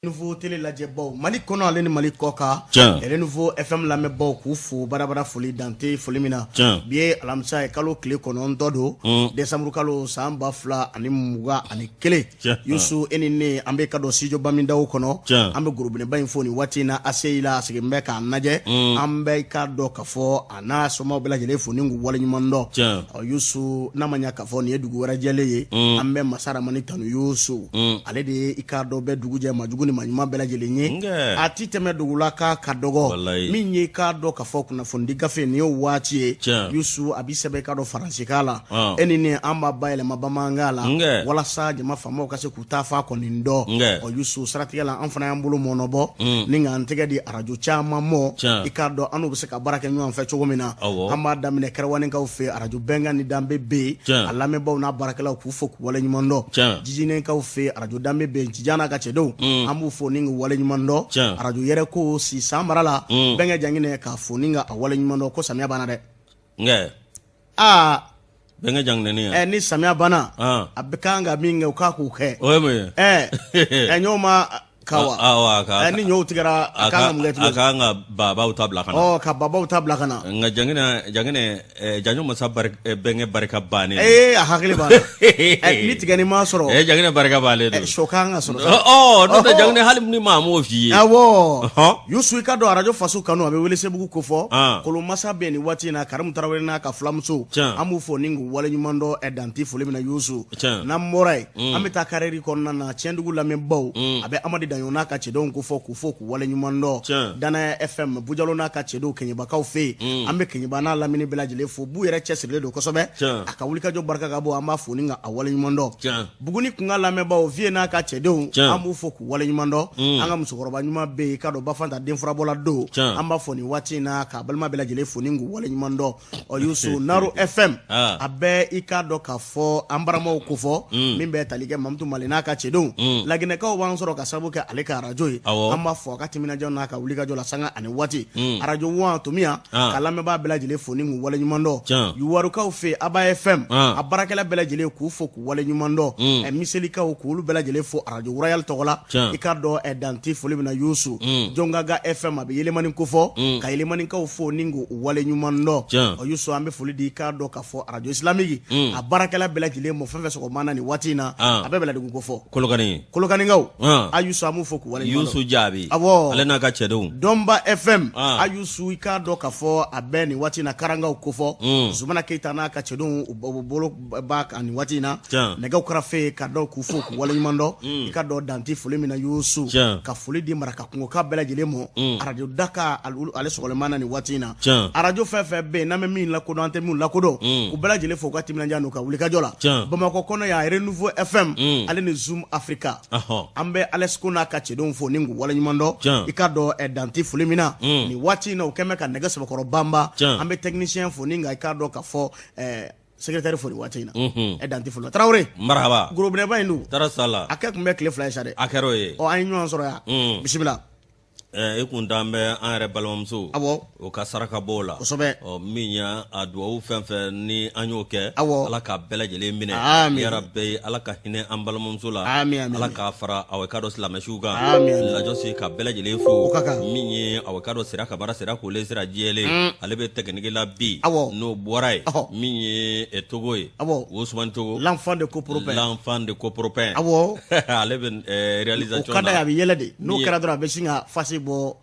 Renouveau télé lajɛbaw Mali kɔnɔ ale ni Mali kɔ kan Renouveau FM lamɛnbaw k'u fo barabara foli dan tɛ foli min na bi ye alamisa ye kalo tile 9 don décembre kalo san 2021 Yusu e ni ne an bɛ ka dɔn studio Bamindaw kɔnɔ an bɛ gorobinɛba in fo nin waati in na ACI la a sigilen bɛ k'an lajɛ an bɛ ka dɔn ka fɔ a n'a somaw bɛɛ lajɛlen fo ni k'u waleɲuman dɔn Yusu n'a ma ɲa k'a fɔ nin ye dugu wɛrɛ jɛlen ye an bɛ masa Ramani tanu Yusu ale de ye i k'a dɔn bɛ dugu jɛ maa jugu ni maa ɲuman bɛɛ lajɛlen ye a ti tɛmɛ dugu la k'a ka dɔgɔ min ye i k'a dɔn k'a fɔ kunnafonidi gafe nin ye waati ye Yusu a bɛ sɛbɛn i k'a dɔn faransikan la e ni ne an b'a bayɛlɛma bamanankan la walasa jama faamaw ka se k'u ta fa kɔni dɔn ɔ Yusu siratigɛ la an fana y'an bolo mɔnɔbɔ ni k'an tɛgɛ di arajo caman mɔ i k'a dɔn an n'u bɛ se ka baara kɛ ɲɔgɔn fɛ cogo min na an b'a daminɛ kɛrɛwanikaw fɛ arajo bɛnkan ni danbe bɛ yen a lamɛnbaaw n'a baarakɛlaw k'u fo k'u waleɲuman dɔn jijinɛkaw fɛ arajo danbe bɛ yen Jijan n'a ka cɛdenw an b'u fo ni k'u waleɲuman dɔn arajo yɛrɛ ko sisan mara la bɛnkɛ Janginɛ k'a fo ni ka a waleɲuman dɔn ko samiya banna dɛ aa bɛnkɛ Janginɛni ɛ ni samiya banna a bɛ kan ka min kɛ u k'a k'o kɛ o ye mun ye ɛ ɲɔw ma ka wa ni ɲɔw tigɛra a kan ka mun kɛ tuguni a kan ka babaw ta bila ka na ka babaw ta bila ka na nka Janginɛ Janginɛ Janjo masa bɛnkɛ barika bannen ee a hakili b'a la ni tigɛni ma sɔrɔ ee Janginɛ barika bannen don sɔ kan ka sɔrɔ n'o tɛ Janginɛ hali ni maa m'o f'i ye awɔ Yusu i k'a dɔn arajo faso kanu a bɛ Welesebugu kofɔ kolomasa bɛ nin waati in na Karimu Tarawele n'a ka fulamuso an b'u fo ni k'u waleɲuman dɔn dan tɛ foli min na Yusu n'an bɔra yen an bɛ taa karɛri kɔnɔna na Tiɲɛdugu lamɛnbaw a bɛ Amadi Daɲɔ n'a ka cɛdenw kofɔ k'u fo k'u waleɲuman dɔn Danaya FM Bujalo n'a ka cɛdenw Keɲebakaw fɛ yen an bɛ Keɲeba n'a lamini bɛɛ lajɛlen fo Bu yɛrɛ cɛsirilen don kosɛbɛ a ka wulikajɔ barika ka bon an b'a fo ni ka a waleɲuman dɔn Buguni kunkan lamɛnbaw Viye n'a ka cɛdenw an b'u fo k'u waleɲuman dɔn an ka musokɔrɔba ɲuman bɛ yen i k'a dɔn Bafanta denfurabɔla don an b'a fo nin waati in na k'a balima bɛɛ lajɛlen fo ni k'u waleɲuman dɔn ɔ Yusu Naro FM a bɛ i k'a dɔn k'a fɔ an baramaw kofɔ min bɛ tali kɛ Mamutu Male n'a ka cɛdenw Laginɛkaw b'an sɔrɔ ka sababu kɛ ale ka arajo ye an b'a fo a ka timinandiya n'a ka wulikajɔ la sanga ani waati arajo wa Tomiya ka lamɛnbaa bɛɛ lajɛlen fo ni k'u waleɲuman dɔn Yuwarukaw fɛ Aba FM a baarakɛla bɛɛ lajɛlen k'u fo k'u waleɲuman dɔn Miselikaw k'olu bɛɛ lajɛlen fo arajo Royal tɔgɔ la i k'a dɔn dan tɛ foli min na Yusu Jɔnkaga FM a bɛ Yelemani kofɔ ka Yelemanikaw fo ni k'u waleɲuman dɔn ɔ Yusu an bɛ foli di i k'a dɔn k'a fɔ arajo islamique a baarakɛla bɛɛ lajɛlen mɔ fɛn fɛn sɔgɔma na nin waati in na a bɛ Bɛlɛdugu kofɔ Kolokani Kolokanikaw a Yusu an b'u fo k'u waleɲuman dɔn Yusu Jaabi awɔ ale n'a ka cɛdenw Dɔnba FM a Yusu i k'a dɔn k'a fɔ a bɛ nin waati in na Karangaw kofɔ Zumana Keyita n'a ka cɛdenw u bolo b'a kan nin waati in na nɛgɛw karafe ka dɔn k'u fo k'u waleɲuman dɔn i k'a dɔn dan tɛ foli min na Yusu ka foli di maraka kungokaw bɛɛ lajɛlen ma arajo Daka ale sɔgɔlen b'an na nin waati in na arajo fɛn fɛn bɛ yen n'an bɛ min lakodɔn an tɛ min lakodɔn k'u bɛɛ lajɛlen fo u ka timinandiya n'u ka wulikajɔ la Bamakɔ kɔnɔ yan Renouveau FM ale ni Zoom Africa an bɛ Alesco n'a ka cɛdenw fo ni k'u waleɲuman dɔn i k'a dɔn dan tɛ foli min na nin waati in na u kɛlen bɛ ka nɛgɛ sɛbɛkɔrɔ banba an bɛ technicien fo ni nka i k'a dɔn k'a fɔ secrétaire fo nin waati in na ɛ dan tɛ foli la Tarawele marahaba gorobinɛba in dun tɔɔrɔ t'a la a kɛ tun bɛ tile 2 ye sa dɛ a kɛra o ye ɔ an ye ɲɔgɔn sɔrɔ yan bisimila E kun dan bɛ an yɛrɛ balimamuso awɔ o ka saraka bɔ la kosɛbɛ ɔ min y'a a dugawu fɛn fɛn ni an y'o kɛ awɔ ala k'a bɛɛ lajɛlen minɛ Amin. yarabi ala ka hinɛ an balimamuso la Amin, amin, ala k'a fara aw ka dɔn silamɛsiw kan Amin, amin. Lajɔsi ka bɛɛ lajɛlen fo O ka kan. min ye aw ka dɔn Sira Kamara Sira kolen Sira jɛlen ale bɛ tɛkiniki la bi Awɔ. n'o bɔra yen Ɔhɔ. min ye Togo ye Awɔ. Ousmane Togo l'enfant de Copropin l'enfant de Copropin awɔ ale bɛ réalisation o ka d'a ye a bɛ yɛlɛ de n'o Min ye- kɛra dɔrɔn a bɛ sin ka face bɔ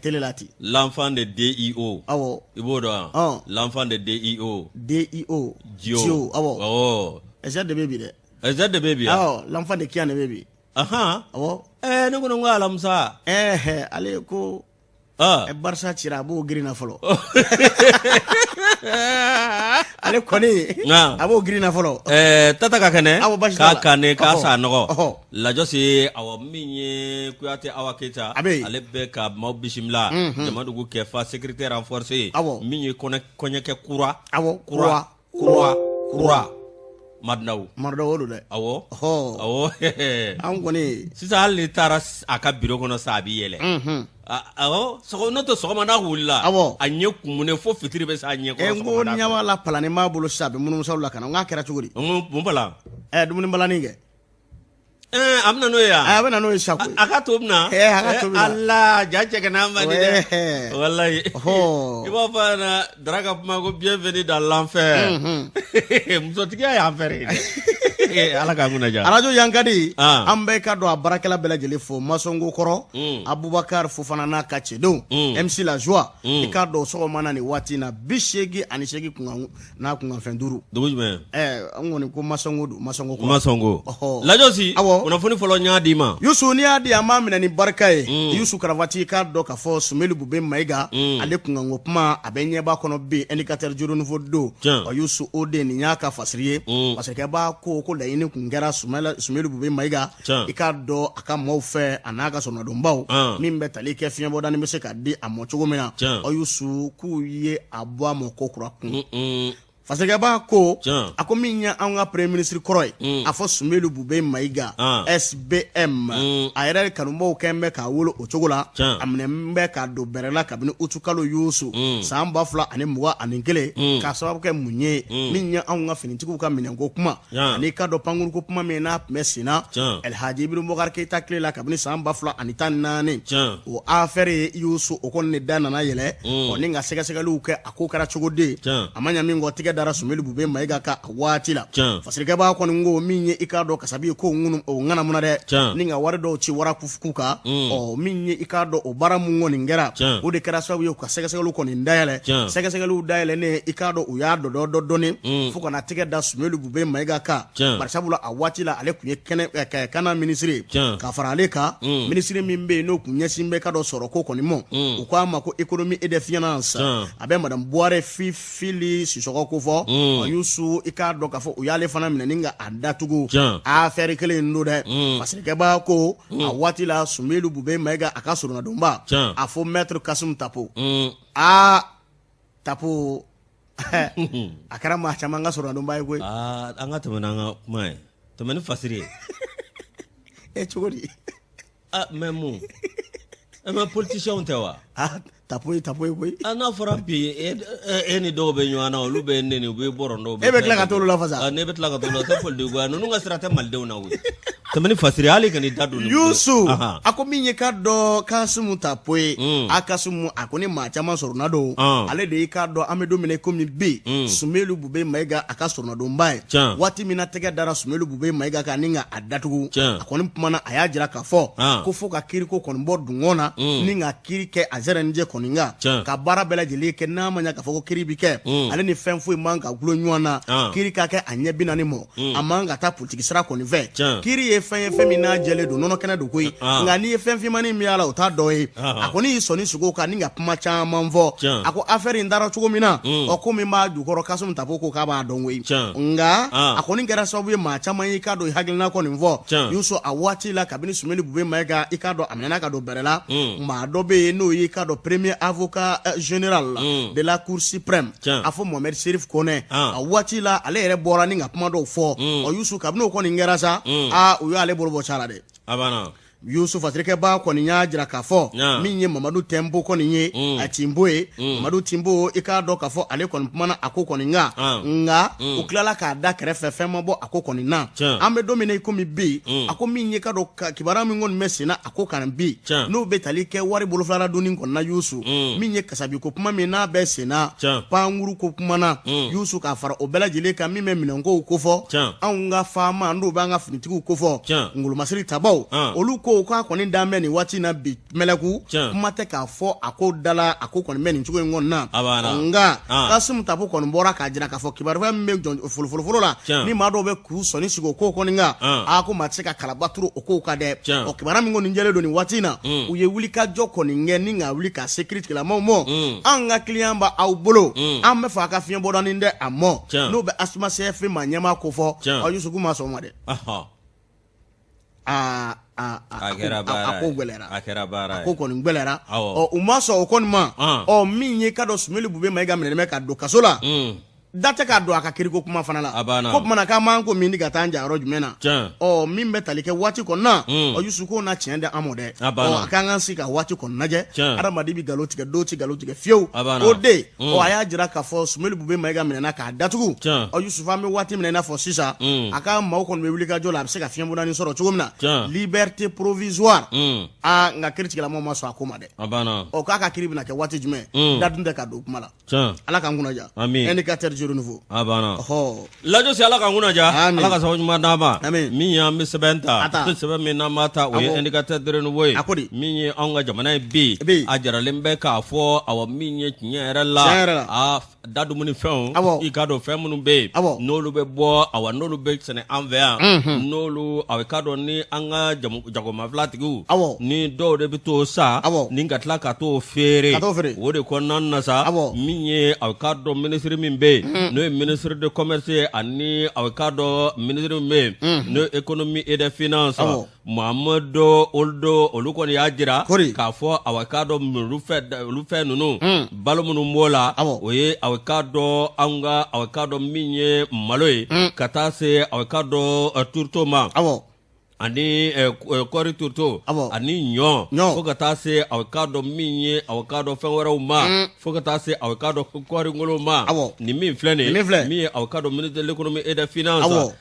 télé la ten l'enfant de DIO awɔ i b'o dɔn wa l'enfant de DIO DIO Dio awɔ awɔ Ɛsɛ de bɛ bi dɛ Ɛsɛ de bɛ bi awɔ l'enfant de Kian de bɛ bi ahan awɔ ne ko ko alamisa ale ko Barça cira a b'o girin na fɔlɔ ale kɔni a b'o girin na fɔlɔ tata ka kɛnɛ awɔ basi k'a kan k'a Ɔhɔ. sa nɔgɔ Ɔhɔ. Lajɔsi awɔ min ye Kuyate Awa Keyita A bɛ yen. ale bɛ ka maaw bisimila Jamadugu kɛfa sécurité renforcée Awɔ. min ye kɔɲɔkɛ kura awɔ kura kura kura Madinaw Madinaw o don dɛ awɔ ɔhɔ awɔ an kɔni sisan hali n'i taara a ka biro kɔnɔ sa a b'i yɛlɛ awɔ n'o tɛ sɔgɔma n'a wulila awɔ a ɲɛ kumunen fo fitiri bɛ s'a ɲɛ kɔrɔ n ko ɲɛ b'a la palani b'a bolo sisan a bɛ munumunusaw la ka na n k'a kɛra cogo di mun palan dumuni balani kɛ A bɛ na n'o ye a bɛ na n'o ye sa koyi. A ka to bɛna a ka to bɛna ala ja cɛ ka n'a man di dɛ walayi i b'a fɔ a ɲɛna Dara ka kuma ko bienvenue dans l'enfer musotigiya ye enfer ye dɛ ala k'an kunna diya arajo yankadi an bɛ ka dɔn a baarakɛla bɛɛ lajɛlen fo Masɔngo kɔrɔ Abubakar Fofana n'a ka cɛdenw MC La Joie i k'a dɔn sɔgɔma na nin waati in na 88 kunkan n'a kunkanfɛn duuru dugu jumɛn an kɔni ko Masɔngo don Masɔngo kɔrɔ Masɔngo Lajɔsi awɔ kunnafoni fɔlɔ n y'a d'i ma Yusu n'i y'a di an b'a minɛ ni barika ye Yusu Karavati k'a dɔn k'a fɔ Sumelu Bube Mayiga ale kunkanko kuma a bɛ ɲɛba kɔnɔ bi Indicateur du Renouveau don ɔ Yusu o de nin y'a ka fasiri ye parce que b'a ko ko laɲini kun kɛra Sumelu Bube Mayiga i k'a dɔn a ka maaw fɛ a n'a ka sɔrɔnadonbaw min bɛ tali kɛ fiɲɛbɔdani bɛ se ka di a ma cogo min na ɔ Yusu k'u ye a bɔ a ma ko kura kun fasirikɛba ko a ko min ye an ka premier ministre kɔrɔ ye a fɔ Sumelu Bube Mayiga SBM a yɛrɛ kanubaw kɛn bɛ k'a wele o cogo la a minɛ bɛ k'a don bɛrɛ la kabini utukalo Yusu san 2021 k'a sababu kɛ mun ye min ye anw ka finitigiw ka minɛnko kuma ani k'a dɔn pankuruko kuma min n'a tun bɛ sen na Alhaji Ibrahim Boubacar Keita tile la kabini san 2014 o affaire ye Yusu o kɔni de da nana yɛlɛ ɔ ni ka sɛgɛsɛgɛliw kɛ a ko kɛra cogo di a ma ɲa min kɔ tigɛ dara Sumelu Bube Mayiga kan a waati la fasirikɛba kɔni ko min ye i k'a dɔn kasabi ko o ŋanamuna dɛ ni ka wari dɔw ci warakufuku kan ɔ min ye i k'a dɔn o baara mun kɔni kɛra o de kɛra sababu ye ka sɛgɛsɛgɛliw kɔni dayɛlɛ sɛgɛsɛgɛliw dayɛlɛnen i k'a dɔn u y'a dɔdɔ dɔ dɔɔni fo ka na tɛgɛ da Sumelu Bube Mayiga kan bari sabula a waati la ale tun ye kɛnɛ kana minisiri ye ka fara ale kan minisiri min bɛ yen n'o tun ɲɛsin bɛ ka dɔn sɔrɔ ko kɔni ma u k'a ma ko économie et des finances a bɛ madame Buware Fili Sisɔkɔ ko fɔ ɔ Yusu i k'a dɔn k'a fɔ u y'ale fana minɛ ni ka a datugu affaire kelen in don dɛ fasirikɛba ko a waati la Sumelu Bube Mayiga a ka soronadonba a fɔ maître Kasum Tapo aa Tapo a kɛra maa caman ka soronadonba ye koyi an ka tɛmɛ n'an ka kuma ye tɛmɛ ni fasiri ye e cogo di mais mun e ma politicienw tɛ wa Tapo ye Tapo ye koyi n'a fɔra bi e ni dɔw bɛ ɲɔgɔn na olu bɛ neni u bɛ bɔrɔntɔ e bɛ tila ka t'olu lafasa ne bɛ tila ka t'olu la tɛ politique ko ninnu ka sira tɛ malidenw na koyi tɛmɛ ni fasiri hali kan'i da don Yusu a ko min ye k'a dɔn Kasimu Tapo ye a Kasimu a ko ni maa caman sɔrɔna don ale de y'i k'a dɔn an bɛ don min na komi bi Sumelu Bube Mayiga a ka soronadonba ye waati min na tɛgɛ dara Sumelu Bube Mayiga kan ni ka a datugu a kɔni kumana a y'a jira k'a fɔ ko fo ka kiiriko kɔni bɔ dungɔ na ni ka kiiri kɛ a zɛrɛnijɛ kɔni kan ka baara bɛɛ lajɛlen kɛ n'a ma ɲɛ k'a fɔ ko kiiri bɛ kɛ ale ni fɛn foyi man ka gulon ɲɔgɔn na kiiri ka kɛ a ɲɛ 40 mɔ a man ka taa politiki sira kɔni fɛ kiiri ye fɛn ye fɛn min n'a jɛlen don nɔnɔ kɛnɛ don koyi nka n'i ye fɛn finmannin min y'a la o t'a dɔ ye a kɔni y'i sɔnni sigi o kan ni ka kuma caman fɔ a ko affaire in taara cogo min na ɔ ko min b'a jukɔrɔ Kasimu Tapo ko k'a b'a dɔn koyi nka a kɔni kɛra sababu ye maa caman y'i k'a dɔn hakilina kɔni fɔ Yusu a waati la kabini Sumelu Bube Mayiga i k'a dɔn a minɛna ka don bɛrɛ la maa dɔ bɛ yen n'o y'i k'a dɔn premier avocat général de la cour suprême a fɔ Mohamed Serif Kɔnɛ a waati la ale yɛrɛ bɔra ni ka kuma dɔw fɔ ɔ Yusu kabini o kɔni kɛra sa aa u y'ale bolo bɔ ca la dɛ Yusu fasirikɛba kɔni y'a jira k'a fɔ min ye Mamadu Tɛnpo kɔni ye a Tinbo ye Mamadu Tinbo i k'a dɔn k'a fɔ ale kɔni kumana a ko kɔni kan nka u tilala k'a da kɛrɛfɛ fɛn ma bɔ a ko kɔni na an bɛ don min na i komi bi a ko min ye k'a dɔn kibaruya min kɔni bɛ senna a ko kan bi n'o bɛ tali kɛ wari bolofara donni kɔni na Yusu min ye kasabi ko kuma min n'a bɛ senna pankuru ko kuma na Yusu k'a fara o bɛɛ lajɛlen kan min bɛ minɛnkow kofɔ anw ka faama n'o b'an ka finitigiw kofɔ ngolomasiri tabaw olu ko k'a kɔni dan bɛ nin waati na bi mɛlɛku kuma tɛ k'a fɔ a ko dala a ko kɔni bɛ nin cogo in kɔni na nka Kasimu Tapo kɔni bɔra k'a jira k'a fɔ kibaruya min bɛ jɔn folofolo la ni maa dɔw bɛ k'u sɔnni sigi o ko kɔni kan aa ko maa tɛ se ka kalaba turu o kow kan dɛ ɔ kibaruya min kɔni jɛlen don nin waati in na u ye wulikajɔ kɔni kɛ ni ka wuli ka se kiiritigɛlamaw ma an ka client bɛ aw bolo an bɛ fɛ a ka fiɲɛ bɔdanin di a ma n'o bɛ ASMA CFP maa ɲɛmaa ko fɔ ɔ Yusu k'u ma sɔn o ma dɛ aa a ko gɛlɛyara a kɛra baara a ko kɔni gɛlɛyara ɔ u ma sɔn o kɔni ma ɔ min ye k'a dɔn Sumelu Bube Mayiga minɛnen bɛ ka don kaso la. Da tɛ k'a don a ka kiriko kuma fana la ko tuma na k'an b'an ko min di ka taa an ja yɔrɔ jumɛn na ɔ min bɛ tali kɛ waati kɔnɔna ɔ Yusu k'o na tiɲɛ di an ma dɛ ɔ a k'an ka sigi ka waati kɔni lajɛ adamaden bɛ nkalon tigɛ dɔw tɛ nkalon tigɛ fiyewu o de ɔ a y'a jira k'a fɔ Sumeli Bube Mayiga minɛna k'a datugu ɔ Yusufu an bɛ waati min na i n'a fɔ sisan a ka maaw kɔni bɛ wuli ka jɔ la a bɛ se ka fiɲɛbonnaani sɔrɔ cogo min na liberté provisoire aa nka kiiritigɛlamɔgɔw ma sɔn a ko ma dɛ ɔ k'a ka kiri bɛna kɛ waati jumɛn da dun tɛ ka don kuma la ala k'an kunna diya Indicateur du Renouveau a banna Lajɔsi ala k'an kunna diya ala ka sababu ɲuman d'an ma min ye an bɛ sɛbɛn ta sɛbɛn min n'an b'a ta o ye Indicateur du Renouveau ye min ye anw ka jamana ye bi a jiralen bɛ k'a fɔ awa min ye tiɲɛ yɛrɛ la a da dumunifɛnw i k'a dɔn fɛn minnu bɛ yen n'olu bɛ bɔ awa n'olu bɛ sɛnɛ an fɛ yan n'olu a k'a dɔn ni an ka jagomafilatigiw ni dɔw de bɛ t'o san ni ka tila ka t'o feere o de kɔnɔna na sa min ye a k'a dɔn minisiri min bɛ yen n'o ye ministre de commerce ye ani a k'a dɔn minisiri min bɛ yen n'o ye économie et des finances Mahamadu Ould olu kɔni y'a jira k'a fɔ a k'a dɔn olu fɛn ninnu balo minnu b'o la o ye a k'a dɔn an ka a k'a dɔn min ye malo ye ka taa se a k'a dɔn tourteau ma ani kɔɔri tourteau ani ɲɔ fo ka taa se a k'a dɔn min ye a k'a dɔn fɛn wɛrɛw ma fo ka taa se a k'a dɔn kɔɔri ngolo ma nin min filɛ nin min ye a k'a dɔn ministre de l'économie et des finances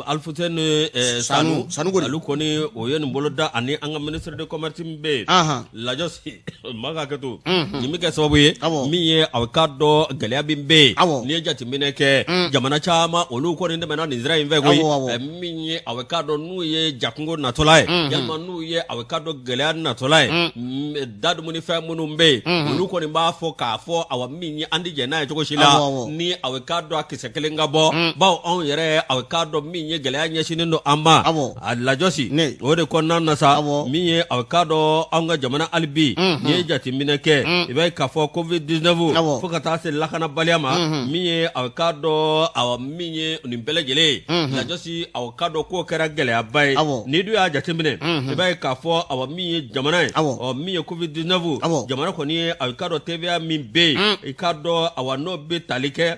Alfuseni Sanu olu kɔni o ye nin bolo da ani an ka ministre de commerce min bɛ yen Lajɔsi ma ka kɛ to nin bɛ kɛ sababu ye min ye a k'a dɔn gɛlɛya min bɛ yen n'i ye jateminɛ kɛ jamana caman olu kɔni tɛmɛna nin sira in fɛ koyi min ye a k'a dɔn n'u ye jakungo natɔla ye yalima n'u ye a k'a dɔn gɛlɛya natɔla ye da dumunifɛn minnu bɛ yen olu kɔni b'a fɔ k'a fɔ awa min ye an tɛ jɛn n'a ye cogo si la ni a k'a dɔn a kisɛ kelen ka bɔ bawo anw yɛrɛ a k'a dɔn min ye gɛlɛya ɲɛsinnen don an ma a Lajɔsi o de kɔnɔna na sa min ye a k'a dɔn anw ka jamana hali bi n'i ye jateminɛ kɛ i b'a ye k'a fɔ covid 19 fo ka taa se lakanabaliya ma min ye a k'a dɔn awa min ye nin bɛɛ lajɛlen ye Lajɔsi a k'a dɔn k'o kɛra gɛlɛyaba ye n'i dun y'a jateminɛ i b'a ye k'a fɔ awa min ye jamana ye ɔ min ye covid 19 jamana kɔni ye a k'a dɔn TVA min bɛ yen i k'a dɔn awa n'o bɛ tali kɛ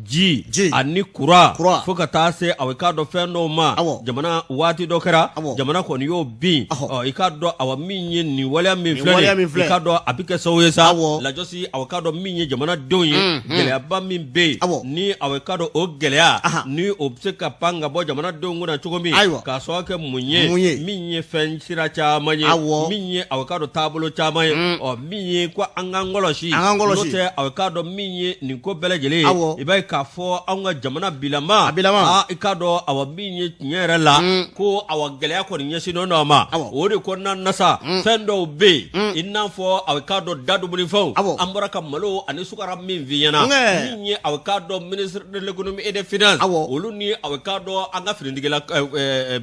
ji ani kuran fo ka taa se a k'a dɔn fɛn dɔw ma jamana waati dɔ kɛra jamana kɔni y'o bin i k'a dɔn awa min ye nin waleya min filɛ i k'a dɔn a bɛ kɛ sababu ye sa Lajɔsi a k'a dɔn min ye jamanadenw ye gɛlɛyaba min bɛ yen ni a k'a dɔn o gɛlɛya ni o bɛ se ka pan ka bɔ jamanadenw kunna cogo min k'a sababu kɛ mun ye min ye fɛn sira caman ye min ye a k'a dɔn taabolo caman ye ɔ min ye ko an k'an kɔlɔsi an k'an kɔlɔsi n'o tɛ a k'a dɔn min ye nin ko bɛɛ lajɛlen ye i b'a ye k'a fɔ anw ka jamana bilama a bilama aa i k'a dɔn awa min ye tiɲɛ yɛrɛ la ko awa gɛlɛya kɔni ɲɛsinnen don a ma o de kɔnɔna na sa fɛn dɔw bɛ yen i n'a fɔ a k'a dɔn da dumunifɛnw an bɔra ka malo ani sukaro min f'i ɲɛna min ye a k'a dɔn ministre de l'économie et des finances olu ni a k'a dɔn an ka finitigila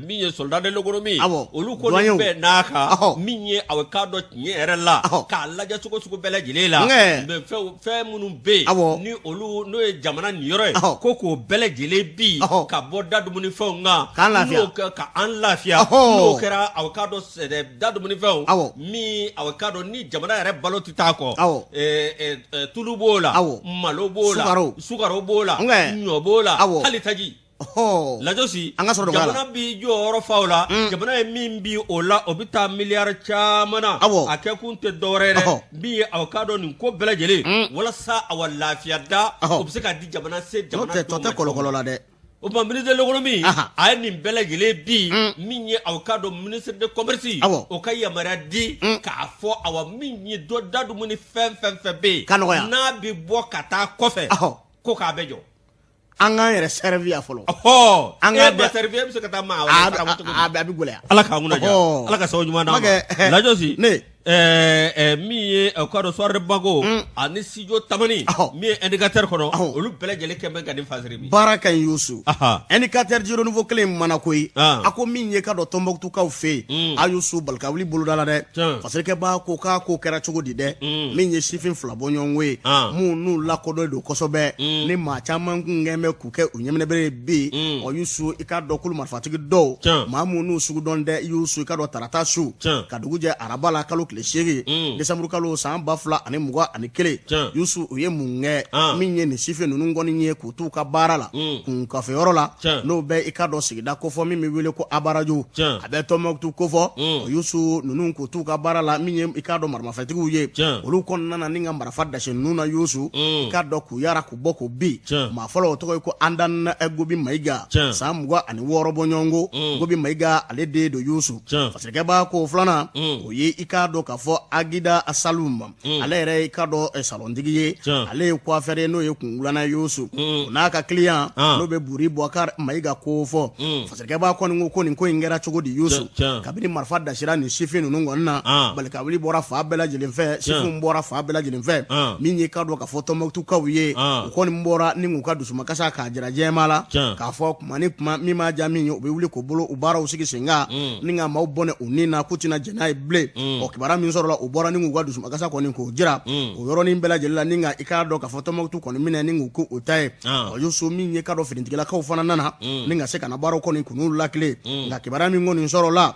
min ye soldat de l'économie olu kɔni bɛn n'a kan min ye a k'a dɔn tiɲɛ yɛrɛ la k'a lajɛ cogo sugu bɛɛ lajɛlen la mais fɛn minnu bɛ yen ni olu n'o ye jamana niyɔrɔ ye ko k'o bɛɛ lajɛlen bin ka bɔ da dumunifɛnw kan k'an lafiya ka an lafiya n'o kɛra a k'a dɔn da dumunifɛnw min a k'a dɔn ni jamana yɛrɛ balo tɛ taa kɔ tulu b'o la malo b'o la sukaro b'o la ɲɔ b'o la hali taji Lajɔsi an ka sɔrɔ jamana bi jɔyɔrɔ fa o la jamana ye min bin o la o bɛ taa miliyari caman na a kɛ kun tɛ dɔwɛrɛ ye dɛ min ye aw k'a dɔn nin ko bɛɛ lajɛlen walasa awa lafiya da o bɛ se ka di jamana se jamana tɔ tɛ kɔlɔkɔlɔ la dɛ o tuma ministre de l'économie a ye nin bɛɛ lajɛlen bin min ye aw k'a dɔn ministre de commerce o ka yamaruya di k'a fɔ awa min ye dɔ da dumuni fɛn fɛn fɛn bɛ yen n'a bɛ bɔ ka taa kɔfɛ ko k'a bɛɛ jɔ An k'an yɛrɛ servir yan fɔlɔ an ka bɛɛ servir e bɛ se ka taa maa wɛrɛ cogo di a bɛ gɛlɛya ala k'an kunna diya ala ka sababu ɲuman d'an ma Lajɔsi ne min ye o k'a dɔn Soir de Bamako ani Studio Tamani min ye Indicateur kɔnɔ olu bɛɛ lajɛlen kɛlen bɛ ka nin fasiri bi baara ka ɲi Yusu Indicateur du Renouveau kelen in mana koyi a ko min ye k'a dɔn Tɔnbɔkutukaw fɛ yen a Yusu balikawuli boloda la dɛ fasirikɛbaa ko k'a ko kɛra cogo di dɛ min ye sifin fila bɔɲɔgɔnko ye minnu lakodɔn don kosɛbɛ ni maa caman kun kɛn bɛ k'u kɛ u ɲɛminɛbere ye bi ɔ Yusu i k'a dɔn kulu marifatigi dɔw maa minnu sugu dɔn dɛ Yusu i k'a dɔn tarata su ka dugu jɛ araba la kalo tile tile 8 desanburukalo san 2021. Yusu, u ye mun kɛ? Min ye nin sifin ninnu kɔni ye k'u t'u ka baara la kun kafeyɔrɔ la, n'o bɛ i ka dɔn sigida kofɔ min bɛ wele ko Abarajo, a bɛ Tɔnbɔkutu kofɔ. Yusu, ninnu k'u t'u ka baara la, min ye i k'a dɔn maramafɛntigiw ye, olu kɔni nana ni ka marifa dasi ninnu na. Yusu, i k'a dɔn k'u yara k'u bɔ k'u bin. Maa fɔlɔ, o tɔgɔ ye ko Andan Gobi Mayiga, san 26 bɔɲɔgɔnko. Gobi Mayiga, ale den don. Yusu, fasirikɛba ko filanan, o ye i k'a dɔn k'a fɔ Agida Salum, ale yɛrɛ i k'a dɔn salontigi ye, ale ye coiffeur ye, n'o ye kundilanna ye. Yusu, o n'a ka client, n'o bɛ Buri Bubakari Mayiga ko fɔ. Fasirikɛba kɔni ko nin ko in kɛra cogo di? Yusu, kabini marifa dasira nin sifin ninnu kɔni na, balikawuli bɔra fan bɛɛ lajɛlen fɛ, sifinw bɔra fan bɛɛ lajɛlen fɛ. Min ye k'a dɔn k'a fɔ Tɔnbɔkutukaw ye, u kɔni bɔra ni k'u ka dusumakasa k'a jira jɛma la, k'a fɔ kuma ni kuma min ma diya min ye, u bɛ wuli k'u bolo u baaraw sigi sen kan ni ka maaw bɔnɛ u ni na, k'u tɛna jɛn n'a ye bilen. Ɔ, kibaruya min sɔrɔla, u bɔra ni k'u ka dusumakasa kɔni k'o jira o yɔrɔnin bɛɛ lajɛlen la, ni ka i k'a dɔn k'a fɔ Tɔnbɔkutu kɔni minɛ ni k'u k'u ta ye. Ɔ, Yusu, min ye k'a dɔn finitigilakaw fana nana ni ka se ka na baaraw kɔni k'u latilen. Nka kibaruya min kɔni sɔrɔla,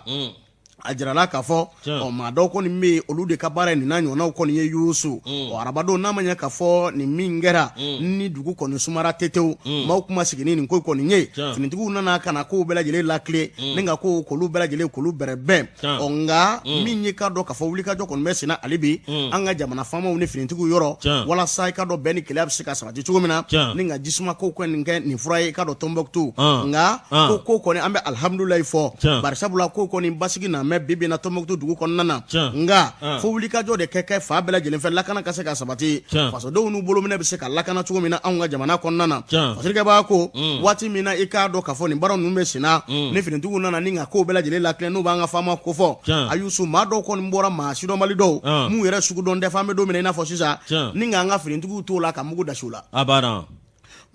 a jirala k'a fɔ ɔ, maa dɔw kɔni bɛ yen, olu de ka baara ye nin n'a ɲɔgɔnnaw kɔni ye. Yusu, ɔ, arabadon, n'a ma ɲɛ k'a fɔ nin min kɛra ni dugu kɔni sumara tetew, maaw kuma sigi ni nin ko kɔni ye, finitigiw nana ka na kow bɛɛ lajɛlen latilen ni ka kow k'olu bɛɛ lajɛlen k'olu bɛrɛbɛn. Ɔ, nka min ye k'a dɔn k'a fɔ wulikajɔ kɔni bɛ senna hali bi an ka jamana faamaw ni finitigiw yɔrɔ, walasa i k'a dɔn bɛn ni kelenya bɛ se ka sabati cogo min na, ni ka jisuma ko kɔni kɛ nin fura ye i k'a dɔn Tɔnbɔkutu. Nka ko kɔni, an bɛ alihamudulilayi fɔ, bari sabula ko kɔni basigi na mɛn bi bi na Tɔnbɔkutu dugu kɔnɔna na. Nka fo wulikajɔ de kɛ fan bɛɛ lajɛlen fɛ, lakana ka se ka sabati, fasodenw n'u bolominɛ bɛ se ka lakana cogo min na anw ka jamana kɔnɔna na. Fasirikɛba ko waati min na i k'a dɔn k'a fɔ nin baara ninnu bɛ senna, ni finitigiw nana ni ka kow bɛɛ lajɛlen latilen, n'u b'an ka faama kofɔ, a Yusu, maa dɔw kɔni bɔra, maa sidɔnbali dɔw, minnu yɛrɛ sugu dɔn tɛ f'an bɛ don min na i n'a fɔ sisan, ni k'an ka finitigiw t'o la ka mugu dasi u la. A banna.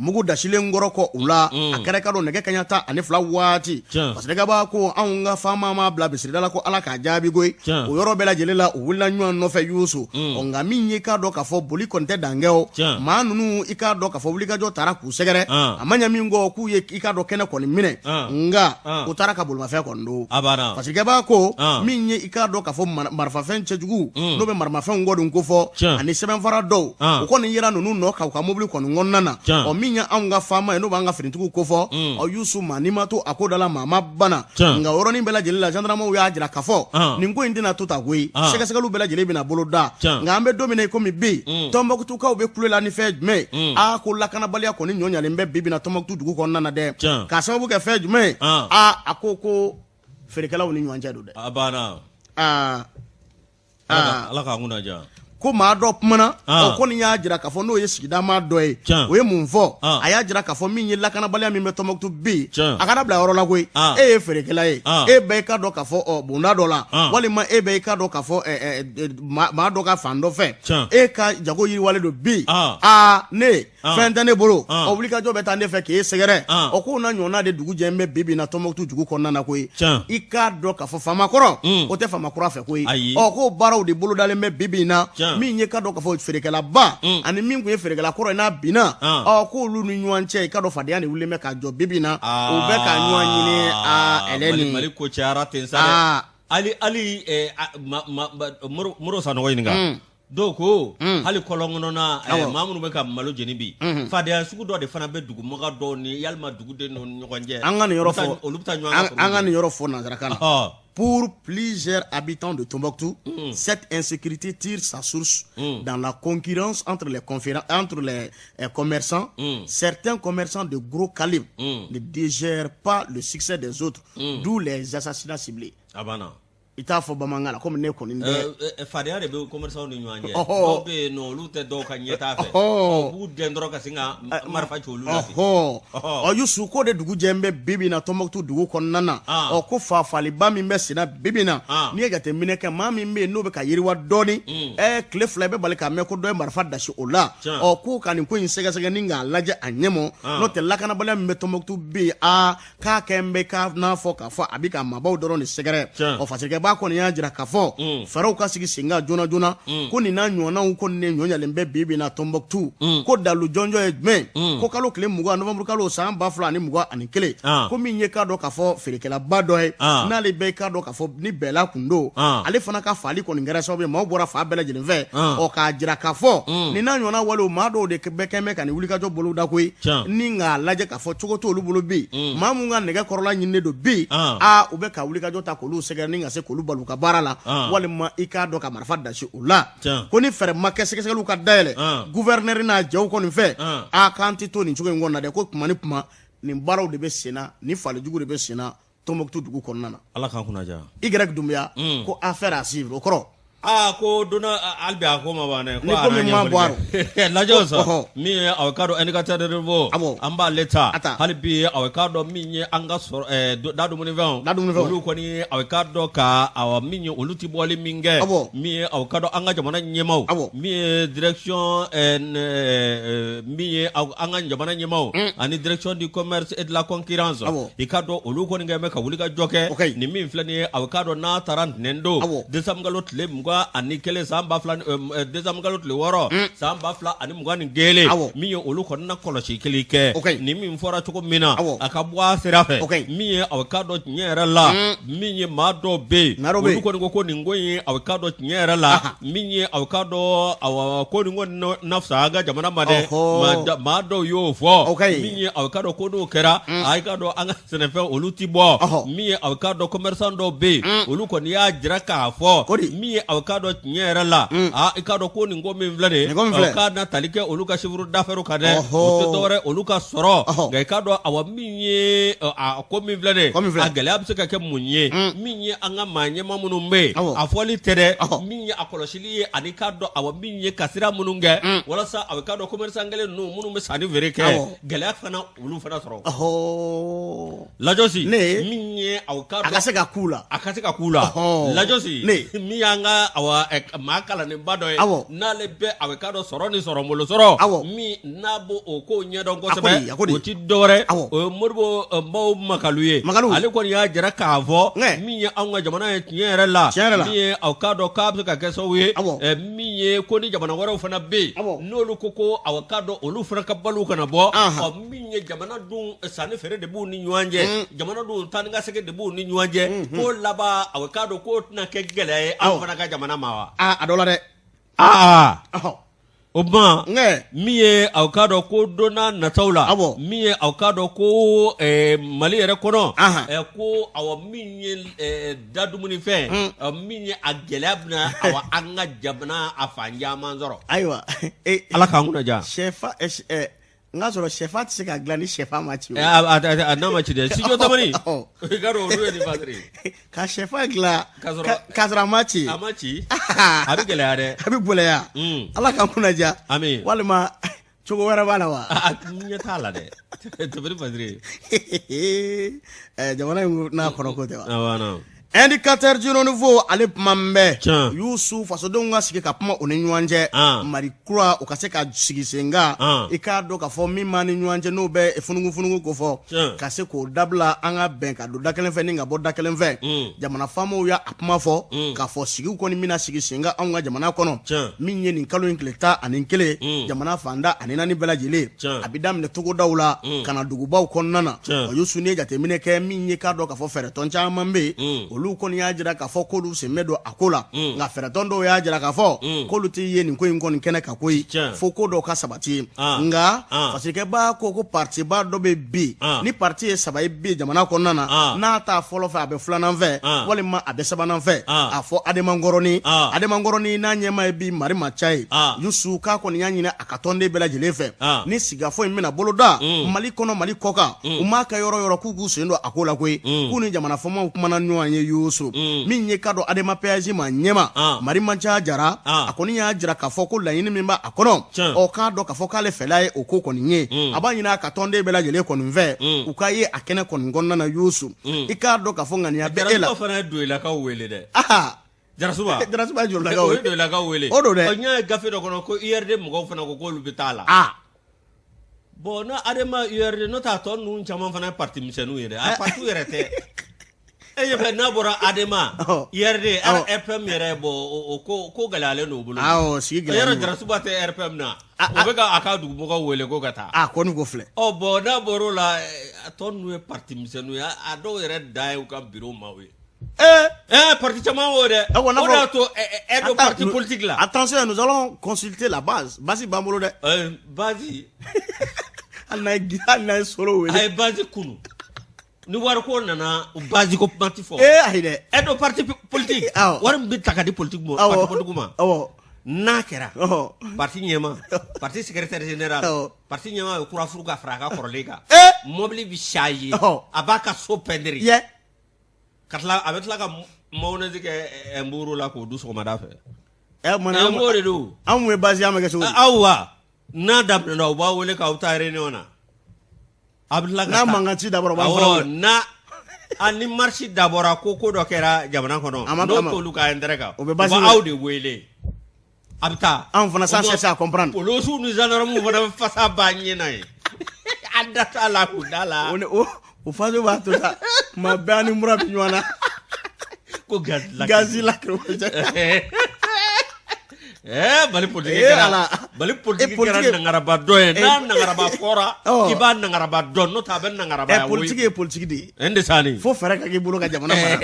Mugu dasilen kɔrɔ kɔ u la, a kɛra ka dɔn nɛgɛ kaɲa 12 waati. Fasirikɛba ko anw ka faama ma bila bisirida la ko Ala k'a jaabi koyi. O yɔrɔ bɛɛ lajɛlen la, u wulila ɲɔgɔn nɔfɛ. Yusu, ɔ, nka min ye k'a dɔn k'a fɔ boli kɔni tɛ dan kɛ o, maa ninnu, i k'a dɔn k'a fɔ wulikajɔ taara k'u sɛgɛrɛ. A ma ɲɛ min kɔ, k'u ye i k'a dɔn kɛnɛ kɔni minɛ, nka u taara ka bolimafɛn kɔni don. Fasirikɛba ko min ye i k'a dɔn k'a fɔ marifafɛn cɛjugu, n'o bɛ maramafɛnw kɔni kofɔ, ani sɛbɛnfara dɔw, u kɔni yera ninnu nɔ kan u ka mobili kɔni kɔnɔna na. Ɔ, min ye anw ka faama ye, n'o b'an ka finitigiw kofɔ, ɔ, Yusu, maa n'i ma to a ko da la, maa ma bana. Nka yɔrɔnin bɛɛ lajɛlen la, gendarmew y'a jira k'a fɔ nin ko in tɛna to tan koyi, sɛgɛsɛgɛliw bɛɛ lajɛlen bɛna bolo da. Nka an bɛ don min na i komi bi, Tɔnbɔkutukaw bɛ kule la ni fɛn jumɛn ye? Aa, ko lakanabaliya kɔni ɲɔ ɲalen bɛ bi bi na Tɔnbɔkutu dugu kɔnɔna na dɛ. K'a sababu kɛ fɛn jumɛn ye? Aa, a ko feerekɛlaw ni ɲɔgɔn cɛ don dɛ. A banna. Aa. Ala k'an kunna diya. Ko maa dɔ kumana, o kɔni y'a jira k'a fɔ n'o ye sigida maa dɔ ye, o ye mun fɔ? A y'a jira k'a fɔ min ye lakanabaliya min bɛ Tɔnbɔkutu bi, a kana bila yɔrɔ la koyi. E ye feerekɛla ye, e bɛ i ka dɔn k'a fɔ bonda dɔ la, walima e bɛ i ka dɔn k'a fɔ maa dɔ ka fan dɔ fɛ, e ka jago yiriwalen don bi. Aa, ne fɛn tɛ ne bolo, ɔ, wulikajɔ bɛ taa ne fɛ k'e sɛgɛrɛ. Ɔ, k'o n'a ɲɔgɔnna de dugu jɛ bɛ bi bi na Tɔnbɔkutu dugu kɔnɔna na koyi. I k'a dɔn k'a fɔ faama kɔrɔ, o tɛ faama kura fɛ koyi. Ɔ, k'o baaraw de bolodalen bɛ bi bi na. Min ye k'a dɔn k'a fɔ feerekɛlaba ani min tun ye feerekɛla kɔrɔ ye, n'a binna, ɔ, k'olu ni ɲɔgɔn cɛ, i k'a dɔn fadenya de wulilen bɛ ka jɔ bi bi na, u bɛ ka ɲɔgɔn ɲini. Aa, ɛlɛ, Mali ko cayara ten sa dɛ. Hali hali Moro Sanɔgɔ ɲininka. Dɔw ko hali kɔlɔn kɔnɔna, maa minnu bɛ ka malo jeni bi, fadenya sugu dɔ de fana bɛ dugumɔgɔ dɔw ni yalima duguden dɔw ni ɲɔgɔn cɛ. An ka nin yɔrɔ fɔ, olu bɛ taa ɲɔgɔn an ka nin yɔrɔ fɔ nansarakan na. Pour plusieurs habitants de Tombouctou, cette insécurité tire sa source dans la concurrence entre les commerçants. Certains commerçants de gros calibre ne digèrent pas le succès des autres, d'où les assassinats ciblés. A banna. I t'a fɔ bamanankan na komi ne kɔni tɛ. Fadenya de bɛ commerçants ni ɲɔgɔn cɛ. Dɔw bɛ yen nɔ, olu tɛ dɔw ka ɲɛtaa fɛ. U b'u dɛn dɔrɔn ka sin ka marifa ci olu la ten. Ɔ, Yusu, ko de dugu jɛ bɛ bi bi na Tɔnbɔkutu dugu kɔnɔna na. Ɔ, ko faafaliba min bɛ senna bi bi na, n'i ye jateminɛ kɛ, maa min bɛ yen n'o bɛ ka yiriwa dɔɔni, tile 2 i bɛ bali k'a mɛn ko dɔ ye marifa dasi o la. Ɔ, ko ka nin ko in sɛgɛsɛgɛ ni k'a lajɛ a ɲɛmɔ, n'o tɛ lakanabaliya min bɛ Tɔnbɔkutu bi, aa, k'a kɛ n bɛ k'a n'a fɔ k'a fɔ a bɛ ka maabaw dɔrɔn de sɛgɛrɛ. Ɔ, fasirikɛba. fasirikɛba kɔni y'a jira k'a fɔ fɛɛrɛw ka sigi sen kan joona joona ko nin n'a ɲɔgɔnnaw kɔni ne ɲɔɲalen bɛ bi bi na Tɔnbɔkutu ko dalu jɔnjɔn ye jumɛn ko kalo tile 20 novembre kalo san 2021 ko min ye k'a dɔn k'a fɔ feerekɛlaba dɔ ye n'ale bɛ k'a dɔn k'a fɔ ni bɛɛla kun don ale fana ka faali kɔni kɛra sababu ye maaw bɔra fan bɛɛ lajɛlen fɛ ɔ k'a jira k'a fɔ nin n'a ɲɔgɔnna walew maa dɔw de bɛ kɛn bɛ ka nin wulikajɔ boloda koyi ni k'a lajɛ k'a fɔ cogo t'olu bolo bi maa mun ka nɛgɛ kɔrɔla ɲininen don bi aa u bɛ ka wulikajɔ ta k'olu sɛgɛrɛ ni ka se k'olu bali u ka baara la walima i k'a dɔn ka marifa dasi u la ko ni fɛɛrɛ ma kɛ sɛgɛsɛgɛliw ka dayɛlɛ gouverneur n'a jɛw kɔni fɛ a k'an tɛ to nin cogo in kɔnɔ na dɛ ko tuma ni tuma nin baaraw de bɛ senna ni faalijugu de bɛ senna Tɔnbɔkutu dugu kɔnɔna na. Ala k'an kunna diya. Y Dunbuya ko affaire à suivre o kɔrɔ. Aa ko donna hali bi a ko ma ban dɛ. Ni ko min ma bɔ a rɔ. Lajɛ sa min ye aw k'a dɔn indicateur du renouveau. Awɔ. An b'ale ta. A ta. Hali bi aw k'a dɔn min ye an ka sɔrɔ da dumunifɛnw. Da dumunifɛnw. Olu kɔni aw k'a dɔn ka awa min ye olu ti bɔli min kɛ. Awɔ. Min ye aw k'a dɔn an ka jamana ɲɛmaaw. Awɔ. Min ye direction min ye an ka jamana ɲɛmaaw. Ani direction du commerce et de la concurrence. Awɔ. I k'a dɔn olu kɔni kɛ bɛ ka wuli ka jɔ kɛ. O ka ɲi. Nin min filɛ nin ye aw k'a dɔn n'a taara ntɛnɛn don. Awɔ. Décembre kalo tile 21 san 2000 décembre kalo tile 6 san 2021. Awɔ. Min ye olu kɔni na kɔlɔsi kelen kɛ. O ka ɲi. Nin min fɔra cogo min na. Awɔ. A ka bɔ a sira fɛ. O ka ɲi. Min ye aw k'a dɔn tiɲɛ yɛrɛ la. Min ye maa dɔw bɛ yen. Maa dɔw bɛ yen. Olu kɔni ko ko nin ko in aw k'a dɔn tiɲɛ yɛrɛ la. Aha. Min ye aw k'a dɔn awa ko nin kɔni na fisaya an ka jamana ma dɛ. Ɔhɔ. Maa dɔw y'o fɔ. O ka ɲi. Min ye aw k'a dɔn ko n'o kɛra. A k'a dɔn an ka sɛnɛfɛn olu ti bɔ. Ɔhɔ. Min ye aw k'a dɔn commerçant dɔw bɛ yen. Olu kɔni y'a jira k'a fɔ. Ko di? Min ye aw k'a dɔn tiɲɛ yɛrɛ la. Aa i k'a dɔn ko nin ko min filɛ nin ye. Nin ko min filɛ. Aw k'a na tali kɛ olu ka chiffre d'affaires kan dɛ. Ɔhɔ. O tɛ dɔwɛrɛ olu ka sɔrɔ. Ɔhɔ. Nka i k'a dɔn awa min ye a ko min filɛ nin ye. Ko min filɛ. A gɛlɛya bɛ se ka kɛ mun ye. Min ye an ka maa ɲɛmaa minnu bɛ yen. Awɔ. A fɔli tɛ dɛ. Ɔhɔ. Min ye a kɔlɔsili ye ani k'a dɔn awa min ye ka sira minnu kɛ. Walasa aw k'a dɔn commerçant kelen ninnu minnu bɛ sanni feere kɛ. Awɔ. Gɛlɛya fana olu fana sɔrɔ. Ɔhɔ. Lajɔsi. Ne. Min ye aw k'a A ka se ka k'u la. A ka se ka k'u la. Ɔhɔ. Lajɔsi. Ne. Min y'an ka awa maa kalannenba dɔ ye. Awɔ. N'ale bɛ aw k'a dɔn sɔrɔ ni sɔrɔ sɔrɔ. Awɔ. Min n'a b'o o ko ɲɛdɔn A ko kosɛbɛ. di, a ko di. O ti dɔwɛrɛ. Awɔ. O ye Modibo Mbawo Makalu ye. Makalu. Ale kɔni y'a jira k'a fɔ. Ŋɛ. Min ye anw ka jamana ye tiɲɛ yɛrɛ la. Tiɲɛ yɛrɛ la. Min ye aw k'a dɔn k'a bɛ se ka kɛ sababu ye. Awɔ. Min ye ko ni jamana wɛrɛw fana bɛ yen. Awɔ. N'olu ko ko aw k'a dɔn olu fana ka balo kana bɔ. Anhan. Ɔ min ye jamana dun sanni feere de b'u ni ɲɔgɔn cɛ. Jamana dun taa ni ka segin de b'u ni ɲɔgɔn cɛ. Ko laban aw k'a dɔn k'o tɛna kɛ gɛlɛya ye anw Awɔ. fana ka jamana ma wa. Aa a dɔ la dɛ. Aa Ɔhɔ. o tuma Ŋɛ. min ye aw k'a dɔn ko don n'a nataw la. Awɔ. Min ye aw k'a dɔn ko Mali yɛrɛ kɔnɔ. Anhan. Ko awa min ye da dumunifɛn. Min ye a gɛlɛya bɛna awa an ka jamana a fan caman sɔrɔ. Ayiwa. Ala k'an kunna diya. Sɛfa n k'a sɔrɔ sɛfa tɛ se ka dilan ni sɛfan ma ci o. N'a ma ci dɛ studio tamani. Ɔ. I k'a dɔn olu ye nin fasiri ye. Ka sɛfan dilan K'a k'a sɔrɔ a ma ci. A ma ci. A bɛ gɛlɛya dɛ. A bɛ gɛlɛya. Ala k'an kunna diya. Ami. Walima cogo wɛrɛ b'a la wa. Ɲɛ t'a la dɛ. Tɛmɛ ni fasiri ye. Jamana in n'a kɔnɔ ko tɛ wa. Awɔ na. Indicateur du renouveau ale kuma bɛ Tiɲɛ. Yusu fasodenw ka sigi ka kuma u ni ɲɔgɔn cɛ An. Mali kura u ka se ka sigi sen kan An. i k'a dɔn k'a fɔ min b'an ni ɲɔgɔn cɛ n'o bɛ funugu funugu ko fɔ Tiɲɛ. ka se k'o dabila an ka bɛn ka don da kelen fɛ ni ka bɔ da kelen fɛ jamana faamaw y'a kuma fɔ k'a fɔ sigiw kɔni bɛna sigi sen kan anw ka jamana kɔnɔ Tiɲɛ. min ye nin kalo in tile 11 jamana fan 14 bɛɛ lajɛlen Tiɲɛ. a bɛ daminɛ togodaw la ka na dugubaw kɔnɔna na Tiɲɛ. o Yusu n'i ye jateminɛ kɛ min ye k'a dɔn k'a fɔ fɛɛrɛtɔn caman bɛ yen olu kɔni y'a jira k'a fɔ k'olu sen bɛ don a ko la nka fɛɛrɛtɔn dɔw y'a jira k'a fɔ k'olu tɛ ye nin ko in kɔni kɛnɛ kan koyi Tiɲɛ. fo ko dɔw ka sabati Ah. nka Ah. fasirikɛba ko ko partiba dɔ bɛ bi Ah. ni parti ye saba ye bi jamana kɔnɔna na Ah. n'a t'a fɔlɔ fɛ a bɛ filanan fɛ Ah. walima a bɛ sabanan fɛ Ah. a fɔ Adema Ngɔrɔni Ah. Adema Ngɔrɔni n'a ɲɛmaa ye bi Marima Ca ye Ah. Yusu k'a kɔni y'a ɲini a ka tɔnden bɛɛ lajɛlen fɛ Ah. ni sigikafɔ in bɛna boloda Mali kɔnɔ Mali kɔkan u m'a kɛ yɔrɔ yɔrɔ k'u k'u sen don a ko la koyi k'u ni jamana faamaw kumana ɲɔgɔn ye Yusu min ye k'a dɔn Adema PASJ maa ɲɛmaa Ah. Marima Ca Jara Ah. a kɔni y'a jira k'a fɔ ko laɲini min b'a kɔnɔ Tiɲɛ. ɔ k'a dɔn k'a fɔ k'ale fɛla ye o ko kɔni ye a b'a ɲini a ka tɔnden bɛɛ lajɛlen kɔni fɛ u ka ye a kɛnɛ kɔni kɔnɔna na Yusu i k'a dɔn k'a fɔ ŋaniya bɛ e la Jarasuba fana ye Doyilakaw wele dɛ. aa Jarasuba. Jarasuba ye Jolilakaw O ye ye Doyilakaw wele. O don dɛ. Ɔ, n y'a ye gafe dɔ kɔnɔ ko URD mɔgɔw fana ko k'olu bɛ taa la. aa Bon n'o Adema URD n'o tɛ a tɔ ninnu caman fana ye parti misɛnninw ye dɛ. A parti yɛrɛ tɛ. E ɲɛ bɛ n'a bɔra Adema IRD RPM yɛrɛ bon o ko ko gɛlɛyalen don u bolo. Awɔ, sigi gɛlɛyalen don. Yɔrɔ Jarasuba tɛ RPM na. O bɛ ka a ka dugumɔgɔw wele ko ka taa. A kɔni ko filɛ. Ɔ bon n'a bɔr'o la, a tɔ ninnu ye parti misɛnninw ye, a dɔw yɛrɛ dan ye u ka bureau maaw ye. Ee ee parti caman b'o dɛ. O de y'a to e don parti politique la. Attention, nous allons consulter la base. Base b'an bolo dɛ. Base. Hali n'a ye solo wele. A ye base kunu. Ni wari ko nana base ko kuma tɛ fɔ. Ee ayi dɛ. E don parti politique. Awɔ. Wari min bɛ ta ka di politique ma. Awɔ. Parti politique ma. Awɔ. N'a kɛra. Ɔhɔ. Parti ɲɛmaa. Parti secrétaire général. Awɔ. Parti ɲɛmaa bɛ kura furu ka fara a ka kɔrɔlen kan. Ee. Mobili bɛ changer. Ɔhɔ. A b'a ka so peinture. Yɛ. Ka tila a bɛ tila ka mayonnaise kɛ nburu la k'o dun sɔgɔmada fɛ. Ɛ mana n de don. Anw ye base an bɛ kɛ cogo di? Aw wa n'a daminɛna u b'aw wele k'aw taa réunion na. A bɛ tila ka taa n'a mankan ci dabɔra u b'an fana wele. N'a a ni marche dabɔra ko ko dɔ kɛra jamana kɔnɔ n'o t'olu ka intérêt kan u bɛ base u b'aw de wele. A bɛ taa anw fana sans chercher à comprendre. Polisiw ni gendarmew fana bɛ fasa b'a ɲɛ na yen. A da t'a la k'u da la. O faso b'a to sa tuma bɛɛ an ni mura bɛ ɲɔgɔn na. Ko gazi la gazi lacrymogène. Mali politique kɛra Mali politique kɛra nangaraba dɔn ye n'a nangaraba fɔra i b'a nangaraba dɔn n'o tɛ a bɛ nangaraba politique ye politique de ye n de sani fo fɛɛrɛ ka k'i bolo ka jamana mara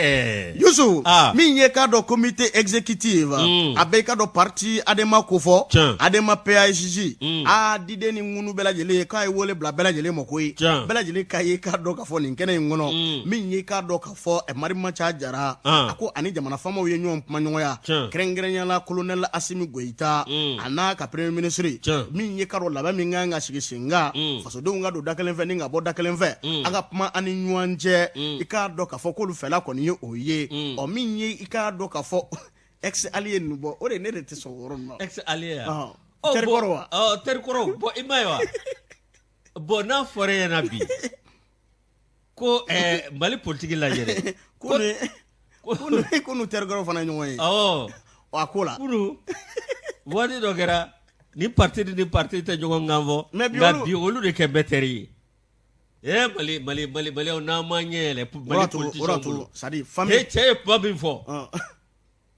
Yusu min ye k'a dɔn comité exécutif a bɛ i k'a dɔn parti Adema kofɔ Adema PASJ a diden ni ŋunu bɛɛ lajɛlen ye k'a ye wele bila bɛɛ lajɛlen ma koyi bɛɛ lajɛlen k'a ye k'a dɔn k'a fɔ nin kɛnɛ in kɔnɔ min ye k'a dɔn k'a fɔ Marimaca Jara a ko ani jamana faamaw ye ɲɔgɔn kumaɲɔgɔnya kɛrɛnkɛrɛnya la colonel Asimi Goyita a n'a ka premier ministre min ye k'a dɔn labɛn min kan ka sigi sen kan fasodenw ka don da kelen fɛ ni ka bɔ da kelen fɛ an ka kuma an ni ɲɔgɔn cɛ i k'a dɔn k'a fɔ k'olu fɛla kɔni ye o ye ɔ min ye i k'a dɔn k'a fɔ ex allié ninnu bɔ o de ne de tɛ sɔn o yɔrɔ ninnu ma ex allié ya terikɔrɔ wa terikɔrɔ bon i m'a ye wa bon n'a fɔra e ɲɛna bi ko Mali politiki lajɛ dɛ ko n'u terikɔrɔw fana ye ɲɔgɔn ye awɔ a ko la kunun waati dɔ kɛra ni parti ni parti tɛ ɲɔgɔn kan fɔ Mais bi nka olu- bi olu de kɛ bɛɛ teri ye ee Mali Mali Mali Maliyɛnw n'an ma ɲɛ yɛlɛ Mali politiciens bolo c'est à dire famille cɛ ye kuma min fɔ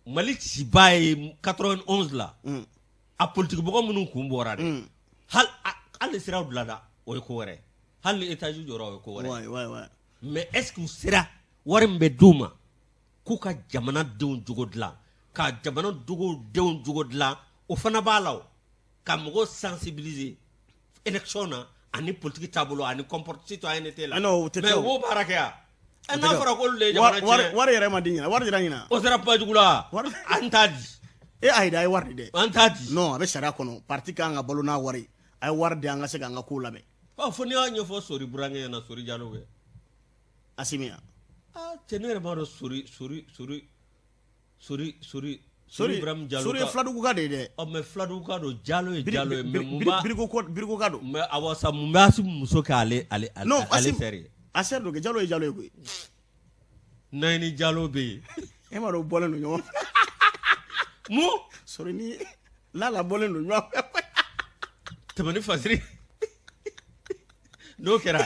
Mali ciba ye 91 la a politiki mɔgɔ minnu kun bɔra dɛ hali hali siraw dilanna o ye ko wɛrɛ hali ni étage jɔra o ye ko wɛrɛ mais est ce que u sera wari min bɛ d'u ma k'u ka jamana denw jogo dilan ka jamana denw jogo dilan o fana b'a la o ka mɔgɔw sensibiliser élection na ani politique taabolo ani comporte citoyenneté la non o tɛ mais kɛ u b'o baara kɛ yan ɛ n'a fɔra k'olu de ye jamana tiɲɛ wari yɛrɛ ma di ɲinan wari dira ɲinan o sera kuma jugu la an t'a di e ayi dɛ a ye wari di dɛ an t'a di non a bɛ sariya kɔnɔ parti kan ka balo n'a wari a ye wari di an ka se k'an ka kow labɛn ɔ fo n'i y'a ɲɛfɔ Sori burankɛ ɲɛna Sori Jalo kɛ Asimi ya aa cɛ ne yɛrɛ b'a dɔn Sori Sori Sori Sori Sori Sori Ibrahim Jalo Sori ye filaduguka de ye dɛ ɔ mais filaduguka don Jalo ye Jalo ye mais mun b'a Biriko Birikoka don mais awɔ sa mun bɛ Asimi muso kɛ ale ale non ale sœur ye a sœur don kɛ Jalo ye Jalo ye koyi Nayini Jalo bɛ yen e m'a dɔn u bɔlen don ɲɔgɔn fɛ mun Sori ni Lala bɔlen don ɲɔgɔn fɛ tɛmɛ ni fasiri n'o kɛra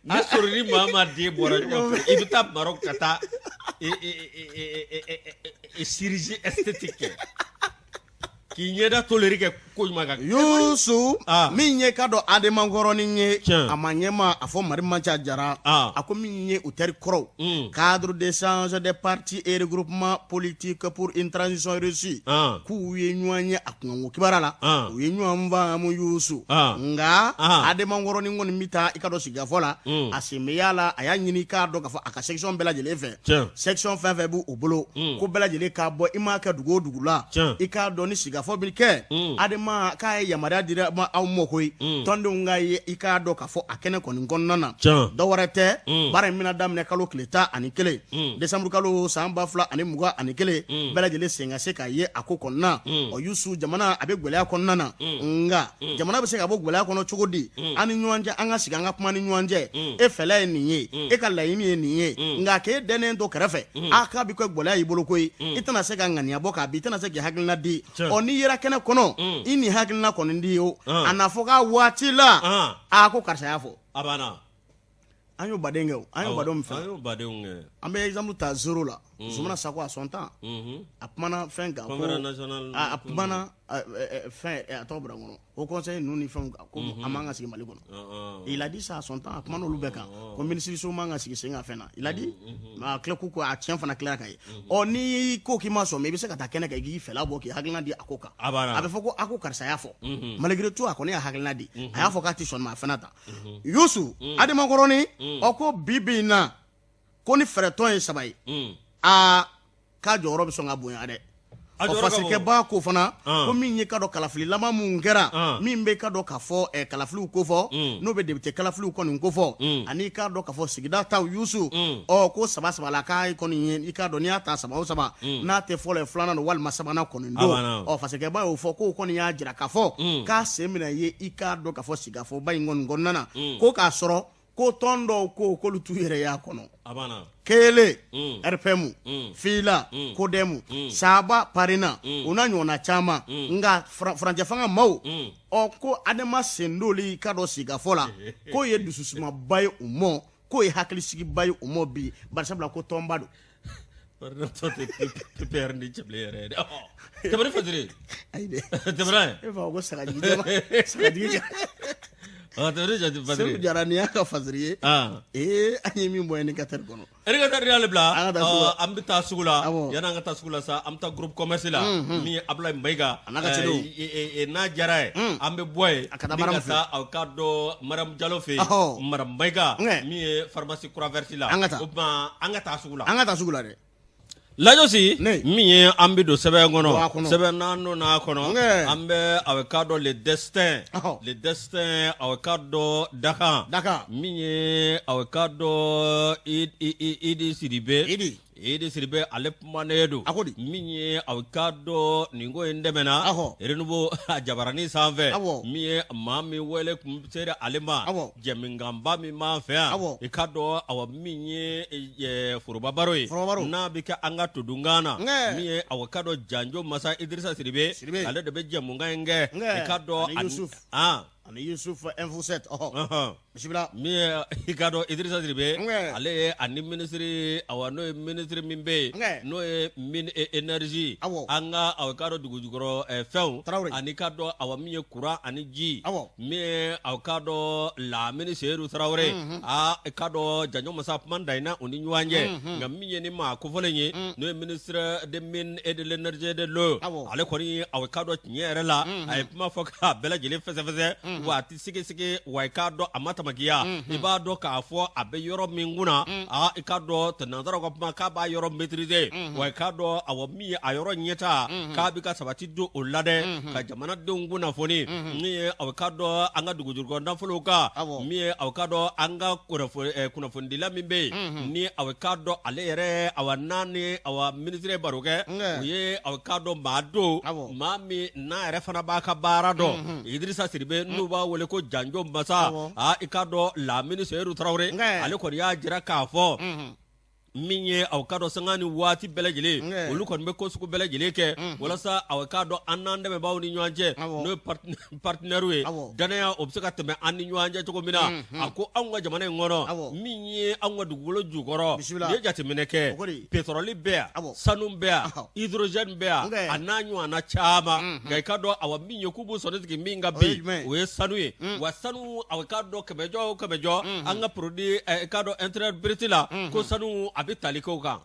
ni Sori ni maa maa den bɔra ɲɔgɔn fɛ i bɛ taa Maroc ka taa chirurgie esthétique kɛ k'i ɲɛda toleri kɛ ko ɲuman kan Yusu Ah. min ye k'a dɔn Adema kɔrɔnin ye Tiɲɛ. a ma ɲɛma a fɔ Marimaca Jara Ah. a ko min ye u teri kɔrɔw cadre d'échange des partis et regroupements politiques pour une transition réussie Ah. k'u ye ɲɔgɔn ye a kunkanko kibaruya la Ah. u ye ɲɔgɔn faamu Yusu Ah. nka Ah. Adema kɔrɔnin kɔni bɛ taa i ka dɔn sigikafɔ la a sen bɛ y'a la a y'a ɲini k'a dɔn k'a fɔ a ka section bɛɛ lajɛlen fɛ Tiɲɛ. section fɛn fɛn b'u bolo ko bɛɛ lajɛlen k'a bɔ i m'a kɛ dugu o dugu la Tiɲɛ. i k'a dɔn ni sigikafɔ bɛ kɛ Adema k'a ye yamaruya dira ma aw ma koyi tɔndenw ka ye i k'a dɔn k'a fɔ a kɛnɛ kɔni kɔnɔna na Tiɲɛ. dɔ wɛrɛ tɛ baara in bɛna daminɛ kalo tile 11 décembre kalo san 2021 bɛɛ lajɛlen sen ka se k'a ye a ko kɔnɔna ɔ Yusu jamana a bɛ gɛlɛya kɔnɔna na nka jamana bɛ se ka bɔ gɛlɛya kɔnɔ cogo di an ni ɲɔgɔn cɛ an ka sigi an ka kuma ni ɲɔgɔn cɛ e fɛla ye nin ye e ka laɲini ye nin ye nka k'e dɛnnen to kɛrɛfɛ a k'a bɛ kɛ gɛlɛya y'i bolo koyi i tɛna se ka ŋaniya bɔ k'a bin i tɛna se k'i hakilina di ɔ n'i yera kɛnɛ kɔnɔ i ni hakilina kɔni di o a na fɔ k'a waati la a ko karisa y'a fɔ a banna. An y'o baden kɛ o, an y'o badenw fɛn an y'o badenw kɛ. An bɛ exemple ta zéro la. Zumana Sako à son temps, a kumana fɛn kan ko a kumana fɛn a tɔgɔ bɔra n kɔnɔ, haut conseil ninnu ni fɛnw kan, ko a man ka sigi Mali kɔnɔ. Il a dit ça à son temps. A kumana olu bɛɛ kan ko minisiriso man ka sigi sen kan fɛn na. Il a dit, mais a tila ko a tiɲɛ fana tilara ka ye. Ɔ, n'i ko k'i ma sɔn, mais i bɛ se ka taa kɛnɛ kan, i k'i fɛla bɔ, k'i hakilina di a ko kan. A banna. A bɛ fɔ ko a ko karisa y'a fɔ. Malgré tout, a kɔni y'a hakilina di, a y'a fɔ k'a tɛ sɔn nin ma, a fana ta. Yusu Adama kɔrɔni, ɔ, ko bi bi in na, ko ni fɛɛrɛtɔn ye saba ye, aa, k'a jɔyɔrɔ bɛ sɔn ka bonya dɛ. A ɔ jɔyɔrɔ ka bon. Fasikɛba ko fana Ah. ko min ye ka dɔn kalafili laban mun kɛra, Ah. min bɛ ka dɔn k'a fɔ kalafiliw kofɔ, n'o bɛ député kalafiliw kɔni kofɔ, ani k'a dɔn k'a fɔ sigida taw, Yusu, ɔ, ko saba saba la, k'a kɔni ye i k'a dɔn n'i y'a ta saba o saba, n'a tɛ fɔlɔ ye, filanan don walima sabanan kɔni A don. banna. Ɔ, fasikɛba y'o fɔ k'o kɔni y'a jira k'a fɔ k'a sen bɛna ye i k'a dɔn k'a fɔ sigikafɔba in kɔni kɔnɔna na, ko k'a sɔrɔ ko tɔn dɔw ko k'olu t'u yɛrɛ y'a kɔnɔ. A banna. Kelen, RPM, fila, CODEM, saba, PARENA, o n'a ɲɔgɔnna caman. Nka furancɛ fanga maaw, ɔ, ko Adama sen doli ka dɔn sigikafɔ la, k'o ye dususumaba ye u mɔ, k'o ye hakilisigiba ye u mɔ bi, barisabula ko tɔnba don. Tɔ tɛ PPR ni cɛbilen yɛrɛ ye dɛ. Tɛmɛ ni fasiri. Ayi dɛ. Tɛmɛ n'a ye. E fa ko sagajigi jɛma, sagajigi jɛma. Ɔ, tɛmɛ ni jate Seku fasiri. Jara, nin y'a ka fasiri ye. Ah. Ee, an ye min bɔ indicateur kɔnɔ. Indicateur y'ale bila. An ka taa sugu la. Ɔ, an bɛ taa sugu la. Awɔ. Yanni an ka taa sugu la sa, an bɛ taa groupe commerce la. Min ye Abulayi Mayiga. A n'a ka cɛdenw. N'a diyara ye, an bɛ bɔ yen. A ka taa Ni Mariam ka taa aw ka dɔn Mariam Jalo fɛ yen. Ɔhɔ. Madame Mayiga. Nkɛ. Min ye pharmacie croix verte la. An ka taa. O tuma an ka taa sugu la. An ka taa sugu la dɛ. Lajɔsi Ne. min ye an bɛ don sɛbɛn Don a kɔnɔ, kɔnɔ. sɛbɛn n'an donna a kɔnɔ, Nkɛ. an bɛ a ka dɔn le destin, Ɔhɔ. le destin, a ka dɔn dakan, Dakan. min ye a ka dɔn Idi Sidibe. Idi. Idi Sidibe, ale kumanen don. A ko di? Min ye a ka dɔn nin ko in dɛmɛna Ɔhɔ. Renouveau a jabarani sanfɛ, Awɔ. min ye maa min wele kun sera ale ma, Awɔ. jɛminkanba min b'an fɛ yan, Awɔ. i ka dɔn awa min ye foroba baro ye, Foroba baro. n'a bɛ kɛ an ka todunkan na, Nkɛ. min ye awa ka dɔn janjo masa Idirisa Sidibe, Sidibe. ale de bɛ jɛmukan in kɛ. Nkɛ. I ka dɔn Ani Yusuf. Ah. Ani Yusuf Info 7, ɔhɔ. Ɔhɔn. Bisimila. Min ye i ka dɔn Idirisa Sidibe, Nkɛ. ale ye ani minisiri, awa n'o ye minisiri min bɛ yen, Nkɛ. n'o ye mine et énergie, Awɔ. an ka awa ka dɔn dugujukɔrɔ fɛnw, Tarawele. ani ka dɔn awa min ye courant ani ji, Awɔ. min ye aw ka dɔn Lamini Seyidu Tarawele, aa, i ka dɔn janjo masa kuma danna u ni ɲɔgɔn cɛ. Nka min ye ni maa kofɔlen ye, n'o ye ministre de mine et de l'énergie de l'eau, Awɔ. ale kɔni aw ka dɔn tiɲɛ yɛrɛ la, a ye kuma fɔ k'a bɛɛ lajɛlen fɛsɛfɛsɛ, wa a tɛ sigisigi, wa i k'a dɔn a ma tamakiya, i b'a dɔn k'a fɔ a bɛ yɔrɔ min kunna, aa, i k'a dɔn nanzaraw ka kuma k'a b'a yɔrɔ maîtriser, wa i k'a dɔn awa min ye a yɔrɔ ɲɛta k'a bɛ ka sabati don o la dɛ, ka jamanadenw kunnafoni, min ye aw k'a dɔn an ka dugujukɔrɔ nafolow kan, Awɔ. min ye aw k'a dɔn an ka kunnafonidila min bɛ yen, ni aw k'a dɔn ale yɛrɛ awa n'a ni awa minisiri ye baro kɛ, Nkɛ. o ye aw k'a dɔn maa don, Awɔ. maa min n'a yɛrɛ fana b'a ka baara dɔn, Idirisa Sidibe, n'u b'a wele ko janjo masa. Awɔ. Aa, i k'a dɔn Lamini Seyidu Tarawele, Nkɛ. ale kɔni y'a jira k'a fɔ min ye aw ka dɔn sanga ni waati bɛɛ lajɛlen, Nkɛ. olu kɔni bɛ ko sugu bɛɛ lajɛlen kɛ walasa aw k'a dɔn an n'an dɛmɛbaaw ni ɲɔgɔn cɛ, Awɔ. n'o ye partenaires ye, Awɔ. danaya o bɛ se ka tɛmɛ an ni ɲɔgɔn cɛ cogo min na. A ko anw ka jamana in kɔnɔ, Awɔ. min ye anw ka dugukolo jukɔrɔ, Bisimila. n'i ye jateminɛ kɛ, O ko di? pétrole bɛ yan, Awɔ. sanu bɛ yan, Ahɔ. hydrogène bɛ yan, Nkɛ. a n'a ɲɔgɔnna caman. Nka i k'a dɔn awa min ye k'u b'u sɔnni sigi min kan O ye bi, jumɛn ye? o ye sanu ye. Wa sanu, aw k'a dɔn kɛmɛjɔ o kɛmɛjɔ, an ka produit i k'a dɔn intérieur brut la, ko sanu a bɛ tali kɛ o kan.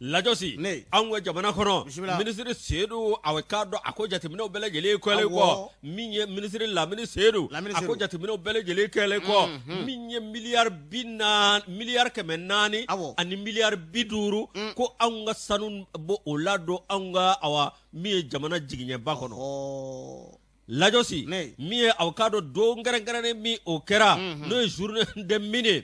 Lajɔsi, Ne. anw ka jamana kɔnɔ, Bisimila. minisiri Seyidu, aw k'a dɔn a ko jateminɛw bɛɛ lajɛlen kɛlen kɔ, Awɔ. min ye minisiri Lamini Seyidu, Lamini a ko Seyidu. jateminɛw bɛɛ lajɛlen kɛlen kɔ, min ye miliyari 40, miliyari 400 Awɔ. ani miliyari 50, ko anw ka sanu bɔ o ladon anw ka awa min ye jamana jigiɲɛba kɔnɔ. Lajɔsi, Ne. min ye aw k'a dɔn don kɛrɛnkɛrɛnnen min o kɛra, n'o ye journée des mines,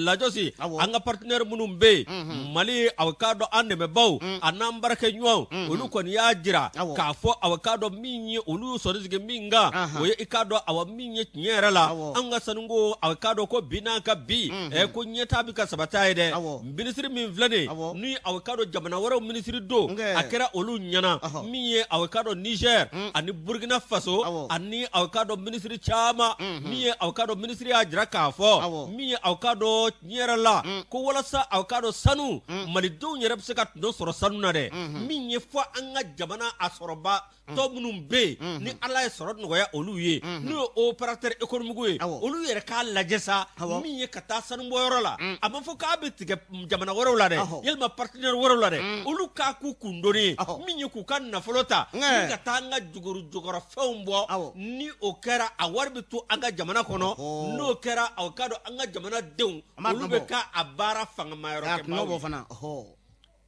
Lajɔsi, Awɔ. an ka partenaire minnu bɛ yen Mali, aw k'a dɔn an dɛmɛbaaw a n'an baarakɛɲɔgɔnw, olu kɔni y'a jira Awɔ. k'a fɔ aw k'a dɔn min ye olu y'u sɔnni sigi min kan, o ye i k'a dɔn awa min ye tiɲɛ yɛrɛ la, an ka sanuko, aw k'a dɔn ko bi n'a ka bi ko ɲɛtaa bɛ ka sabati a ye dɛ. Minisiri min filɛ nin ye, ni aw k'a dɔn jamana wɛrɛw minisiri don, Nkɛ. a kɛra olu ɲɛna, min ye aw k'a dɔn Niger ani Burkina Faso. Faso ani aw k'a dɔn minisiri caman min ye aw k'a dɔn minisiri y'a jira k'a fɔ min ye aw k'a dɔn tiɲɛ yɛrɛ la ko walasa aw k'a dɔn sanu malidenw yɛrɛ bɛ se ka tɔnɔ sɔrɔ sanu na dɛ min ye fɔ an ka jamana a sɔrɔba tɔ minnu bɛ yen ni Ala ye sɔrɔ nɔgɔya olu ye n'o ye opérateur économique ye olu yɛrɛ k'a lajɛ sa min ye ka taa sanubɔyɔrɔ la a ma fɔ k'a bɛ tigɛ jamana wɛrɛw la dɛ yalima partenaire wɛrɛw la dɛ olu k'a k'u kundoni ye min ye k'u ka nafolo ta ni ka taa an ka jukɔrɔfɛnw bɔ ni o kɛra a wari bɛ to an ka jamana kɔnɔ n'o kɛra aw k'a dɔn an ka jamanadenw olu bɛ k'a baara fangamayɔrɔ kɛ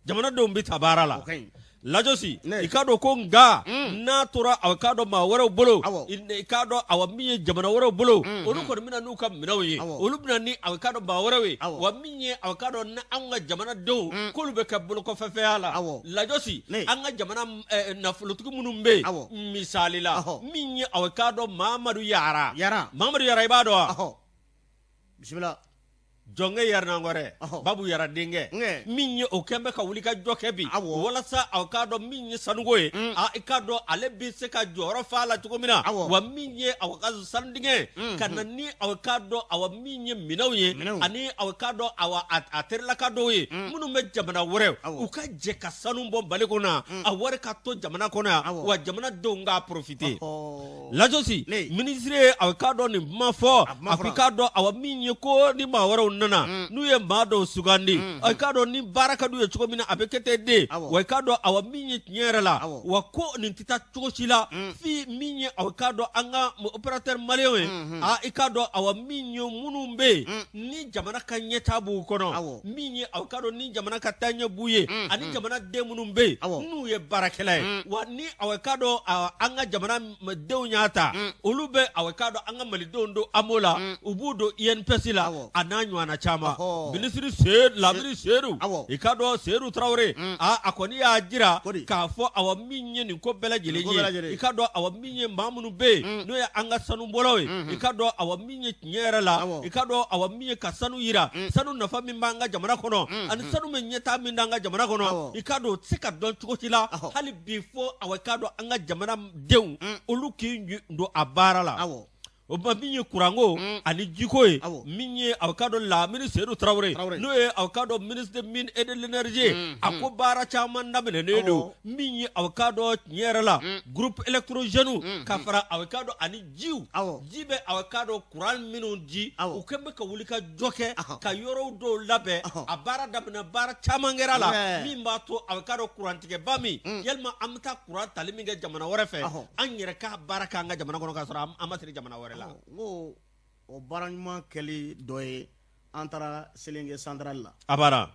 jamanadenw bɛ ta baara la lajɔsi i k'a dɔn ko nka n'a tora aw k'a dɔn maa wɛrɛw bolo i k'a dɔn awa min ye jamana wɛrɛw bolo olu kɔni bɛ na n'u ka minɛnw ye olu bɛ na ni aw k'a dɔn maa wɛrɛw ye wa min ye aw k'a dɔn anw ka jamanadenw k'olu bɛ kɛ bolokɔfɛfɛnya la lajɔsi an ka jamana nafolotigi minnu bɛ yen misali la min ye aw k'a dɔn Mamadu Yara Mamadu Yara i b'a dɔn wa bisimila jɔnkɛ yaranankɔrɛ babu yara denkɛ min ye o kɛn bɛ ka wuli ka jɔ kɛ bi walasa aw k'a dɔn min ye sanuko ye i k'a dɔn ale bɛ se ka jɔyɔrɔ fa a la cogo min na wa min ye aw ka sanudingɛ ka na ni aw k'a dɔn awa min ye minɛnw ye ani aw k'a dɔn awa a terilaka dɔw ye minnu bɛ jamana wɛrɛ u ka jɛ ka sanu bɔ Mali kɔnɔ a wari ka to jamana kɔnɔ yan wa jamanadenw k'a profiter Lajɔsi minisiri ye aw k'a dɔn nin kuma fɔ a ko i k'a dɔn awa min ye ko ni maa wɛrɛw nana n'u ye maa dɔw sugandi i k'a dɔn ni baara ka d'u ye cogo min na a bɛ kɛ ten de wa i k'a dɔn awa min ye tiɲɛ yɛrɛ la wa ko nin tɛ taa cogo si la fo min ye aw k'a dɔn an ka opérateur maliyɛnw ye aa i k'a dɔn awa min ye minnu bɛ yen ni jamana ka ɲɛtaa b'u kɔnɔ min ye aw k'a dɔn ni jamana ka taaɲɛ b'u ye ani jamana den minnu bɛ yen n'u ye baarakɛla ye wa ni aw k'a dɔn an ka jamana denw y'a ta olu bɛ aw k'a dɔn an ka malidenw don AMO la u b'u don INPS la a n'a ɲɔgɔnna caman minisiri Lamini Seyidu i k'a dɔn Seyidu Tarawele a kɔni y'a jira k'a fɔ awa min ye nin ko bɛɛ lajɛlen ye i k'a dɔn awa min ye maa minnu bɛ yen n'o ye an ka sanubɔlaw ye i k'a dɔn awa min ye tiɲɛ yɛrɛ la i k'a dɔn awa min ye ka sanu jira sanu nafa min b'an ka jamana kɔnɔ ani sanu bɛ ɲɛtaa min d'an ka jamana kɔnɔ i k'a dɔn o tɛ se ka dɔn cogo si la hali bi fo awa i k'a dɔn an ka jamana denw olu k'i don a baara la o ma min ye kuranko ani jiko ye min ye aw k'a dɔn Lamini Seyidu Tarawele n'o ye aw k'a dɔn ministre des mines et de l'énergie a ko baara caman daminɛnen don min ye aw k'a dɔn tiɲɛ yɛrɛ la groupe électrogène ka fara aw k'a dɔn ani jiw ji bɛ aw k'a dɔn kuran minnu di u kɛn bɛ ka wuli ka jɔ kɛ ka yɔrɔw dɔw labɛn a baara daminɛ baara caman kɛra la min b'a to aw k'a dɔn kurantigɛba min yalima an bɛ taa kuran tali min kɛ jamana wɛrɛ fɛ an yɛrɛ k'a baara kɛ an ka jamana kɔnɔ k'a sɔrɔ an ma siri jamana wɛrɛ la n ko o baara ɲuman kɛli dɔ ye an taara Selenge centrale la a baara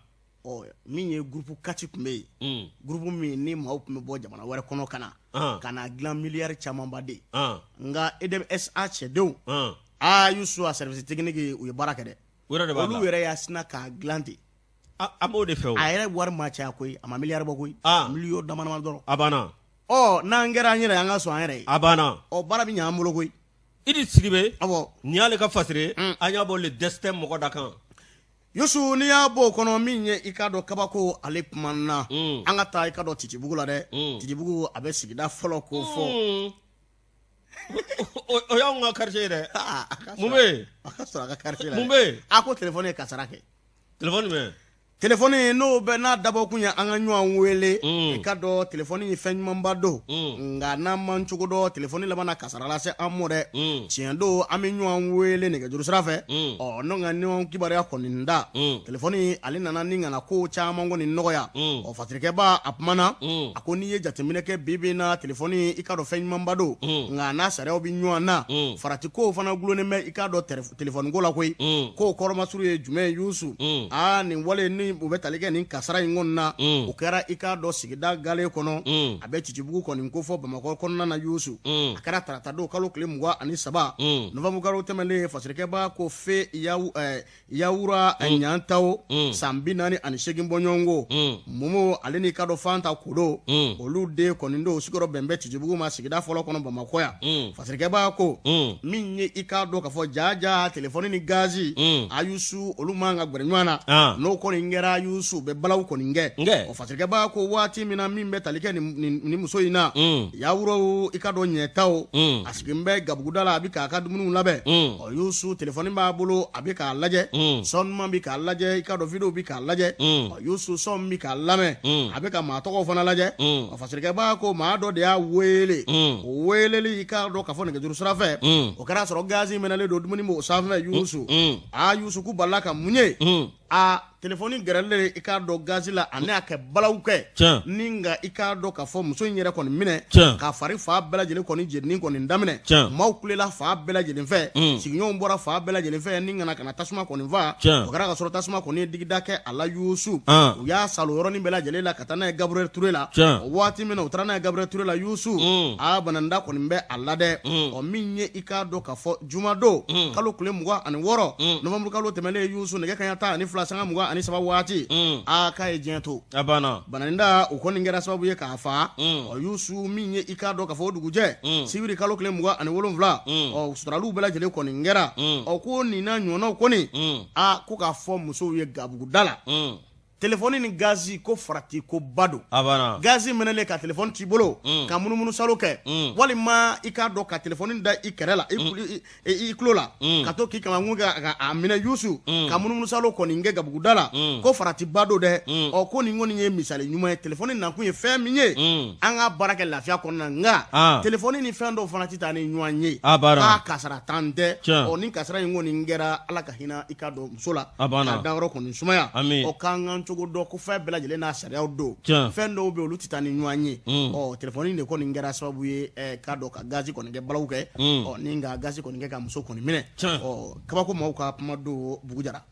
ɔ min ye groupe 4 tun bɛ yen groupe min ni maaw tun bɛ bɔ jamana wɛrɛ kɔnɔ ka na ka na dilan miliyari camanba de nka EDM SA cɛdenw aa Yusu a service technique u ye baara kɛ dɛ olu yɛrɛ y'a sina k'a dilan ten an b'o de fɛ a yɛrɛ wari ma caya koyi a ma miliyari bɔ koyi miliyɔn dama dama dɔrɔn a banna ɔ n'an kɛra an yɛrɛ an ka sɔn an yɛrɛ ye a banna ɔ baara bɛ ɲɛ an bolo koyi Idi Sidibe nin y'ale ka fasiri an y'a bɔ Le Destin mɔgɔ da kan Yusu n'i y'a bɔ o kɔnɔ min ye i k'a dɔn kabako ale kumana an ka taa i k'a dɔn Titibugu la dɛ Titibugu a bɛ sigida fɔlɔ ko fɔ o y'anw ka quartier ye dɛ mun bɛ yen a ka sɔrɔ a ka quartier la mun bɛ yen a ko téléphone ye kasara kɛ téléphone jumɛn Telefɔni n'o bɛ n'a dabɔkun ye an ka ɲɔgɔn wele i k'a dɔn telefɔni ye fɛn ɲumanba don nka n'an m'an cogo dɔn telefɔni laban na kasara lase an ma dɛ tiɲɛ don an bɛ ɲɔgɔn wele nɛgɛjuru sira fɛ ɔ n'o ka ɲɔgɔn kibaruya kɔni da telefɔni ale nana ni ka na ko caman kɔni nɔgɔya ɔ fasirikɛba a kumana a ko n'i ye jateminɛ kɛ bi bi in na telefɔni i k'a dɔn fɛn ɲumanba don nka n'a sariyaw bɛ ɲɔgɔn na farati kow fana dulonnen bɛ i k'a dɔn telefɔni ko la koyi k'o kɔrɔmasuru ye jumɛn ye Yusu aa nin wale ni u bɛ tali kɛ nin kasara in kɔni na o kɛra i k'a dɔn sigida gale kɔnɔ a bɛ Titibugu kɔni kofɔ Bamakɔ kɔnɔna na Yusu a kɛra tarata don kalo tile 23 novembre kalo tɛmɛnen fasirikɛba ko fe Yawura Ɲantaw san 48 bɔɲɔgɔnko Momo ale n'i k'a dɔn Fanta Kodo olu de kɔni don sigiyɔrɔ bɛn bɛ Titibugu ma sigida fɔlɔ kɔnɔ Bamakɔ yan fasirikɛba ko min ye i k'a dɔn k'a fɔ jaja telefɔni ni gazi a Yusu olu man ka gɛrɛ ɲɔgɔn na n'o kɔni kɛra kɛra Yusu bɛ balawu kɔni kɛ o fasirikɛba ko waati min na min bɛ tali kɛ nin muso in na yawuro i ka dɔn ɲɛtaw a sigilen bɛ gabuguda la a bɛ k'a ka dumuniw labɛn ɔ Yusu telefɔni b'a bolo a bɛ k'a lajɛ son duman bɛ k'a lajɛ i ka dɔn video bɛ k'a lajɛ ɔ Yusu son bɛ k'a lamɛn a bɛ ka maa tɔgɔw fana lajɛ ɔ fasirikɛba ko maa dɔ de y'a wele o weleli i k'a dɔn k'a fɔ nɛgɛjuru sira fɛ o kɛra sɔrɔ gazi mɛnɛlen don dumuni b'o sanfɛ Yusu aa Yusu k'u balala ka mun ye a telefɔni gɛrɛlen i k'a dɔn gazi la ani a kɛ balawu kɛ ni nka i k'a dɔn k'a fɔ muso in yɛrɛ kɔni minɛ k'a fari fan bɛɛ lajɛlen kɔni jenini kɔni daminɛ maaw kulela fan bɛɛ lajɛlen fɛ sigiɲɔgɔnw bɔra fan bɛɛ lajɛlen fɛ ni ka na tasuma kɔni fa o kɛra ka sɔrɔ tasuma kɔni ye digida kɛ a la Yusu u y'a salo yɔrɔnin bɛɛ lajɛlen la ka taa n'a ye Gabriel Ture la o waati min na u taara n'a ye Gabriel Ture la Yusu a bananda kɔni bɛ a la dɛ ɔ min ye i k'a dɔn k'a fɔ jumadon kalo tile 26 novembre kalo tɛmɛnen Yusu nɛgɛ kanɲɛ 12 sanga 23 waati aa k'a ye diɲɛ to a banna bananda o kɔni kɛra sababu ye k'a fa ɔ Yusu min ye i k'a dɔn k'a fɔ o dugujɛ sibiri kalo tile 27 ɔ suturaliw bɛɛ lajɛlen kɔni kɛra ɔ ko nin n'a ɲɔgɔnnaw kɔni aa ko k'a fɔ musow ye gabuguda la telefɔni ni gazi ko farati ko ba don gazi mɛnɛlen ka telefɔni t'i bolo ka munumunu salo kɛ walima i k'a dɔn ka telefɔni da i kɛrɛ la i tulo la ka to k'i kamankun kɛ k'a minɛ Yusu ka munumunu salo kɔni kɛ gabuguda la ko farati ba don dɛ ɔ ko nin kɔni ye misali ɲuman ye telefɔni nakun ye fɛn min ye an ka baara kɛ lafiya kɔnɔna nka telefɔni ni fɛn dɔw fana tɛ taa ni ɲɔgɔn ye k'a kasara tan tɛ ɔ ni kasara in kɔni kɛra Ala ka hinɛ i k'a dɔn muso la a banna k'a dayɔrɔ kɔni sumaya Ami. ɔ k'an k'an cogo dɔn ko fɛn bɛɛ lajɛlen n'a sariyaw don Tiɲɛ. fɛn dɔw bɛ yen olu tɛ taa ni ɲɔgɔn ye ɔ telefɔni de kɔni kɛra sababu ye k'a dɔn ka gazi kɔni kɛ balawu kɛ ɔ ni ka gazi kɔni kɛ ka muso kɔni minɛ Tiɲɛ. ɔ kabako maaw ka kuma don Bugu Jara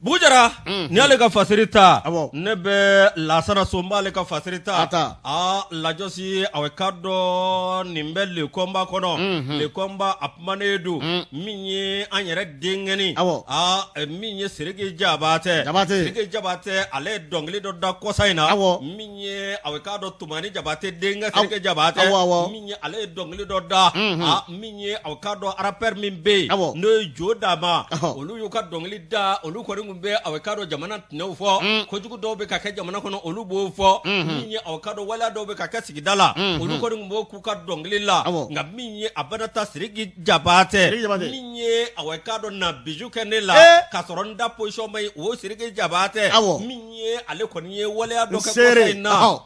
Bugu Jara n'i y'ale ka fasiri ta Awɔ. ne bɛ Lasana So n b'ale ka fasiri ta A ta. aa Lajɔsi a k'a dɔn nin bɛ Le Combat kɔnɔ Le Combat a kumanen don min ye an yɛrɛ denkɛni Awɔ. aa min ye Siriki Jabatɛ Jabatɛ. Siriki Jabatɛ ale ye dɔnkili dɔ da kɔsa in na Awɔ. min ye a k'a dɔn Tumani Jabatɛ denkɛ Siriki Jabatɛ Awɔ, awɔ. min ye ale ye dɔnkili dɔ da aa min ye a k'a dɔn rappeur min bɛ yen Awɔ. n'o ye Jo Dama Ɔhɔ. olu y'u ka dɔnkili da olu kɔni tun bɛ a k'a dɔn jamana tɛnɛw fɔ kojugu dɔw bɛ ka kɛ jamana kɔnɔ olu b'o fɔ min ye a k'a dɔn waleya dɔw bɛ ka kɛ sigida la olu kɔni tun b'o k'u ka dɔnkili la Awɔ. nka min ye a bɛna taa Siriki Jabatɛ Siriki Jabatɛ. min ye a k'a dɔn na bijou kɛ ne la Eh. k'a sɔrɔ n da position ma ɲi o Siriki Jabatɛ Awɔ. min ye ale kɔni ye waleya dɔ n kɛ kɔsa seere in na ɔhɔ,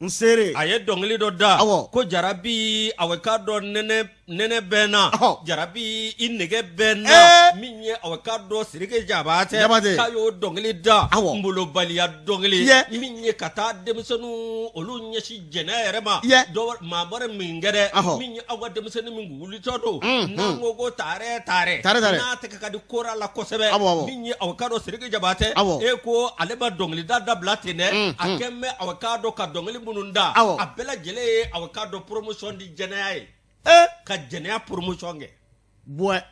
n seere a ye dɔnkili dɔ da Awɔ. ko jarabi a k'a dɔn nɛnɛ nɛnɛ bɛ n na Ɔhɔ. jarabi i nege bɛ n na Eh. min ye a k'a dɔn Siriki Jabatɛ Jabatɛ. k'a y'o dɔnkili da Awɔ. nbolobaliya dɔnkili Yɛ. min ye ka taa denmisɛnninw olu ɲɛsin jɛnɛya yɛrɛ ma Yɛ. dɔ maa wɛrɛ min kɛ dɛ Ɔhɔ. min ye aw ka denmisɛnnin min wulitɔ don n'an ko ko taarɛ taarɛ Taarɛ, taarɛ. n'a tɛgɛ ka di kora la kosɛbɛ Awɔ, awɔ. min ye a k'a dɔn Siriki Jabatɛ Awɔ. e ko ale ma dɔnkilida dabila ten dɛ a kɛn bɛ a k'a dɔn ka dɔnkili minnu da Awɔ. a bɛɛ lajɛlen ye a k'a dɔn promotion di jɛnɛya ye Eh. ka jɛnɛya promotion kɛ Buwɛ.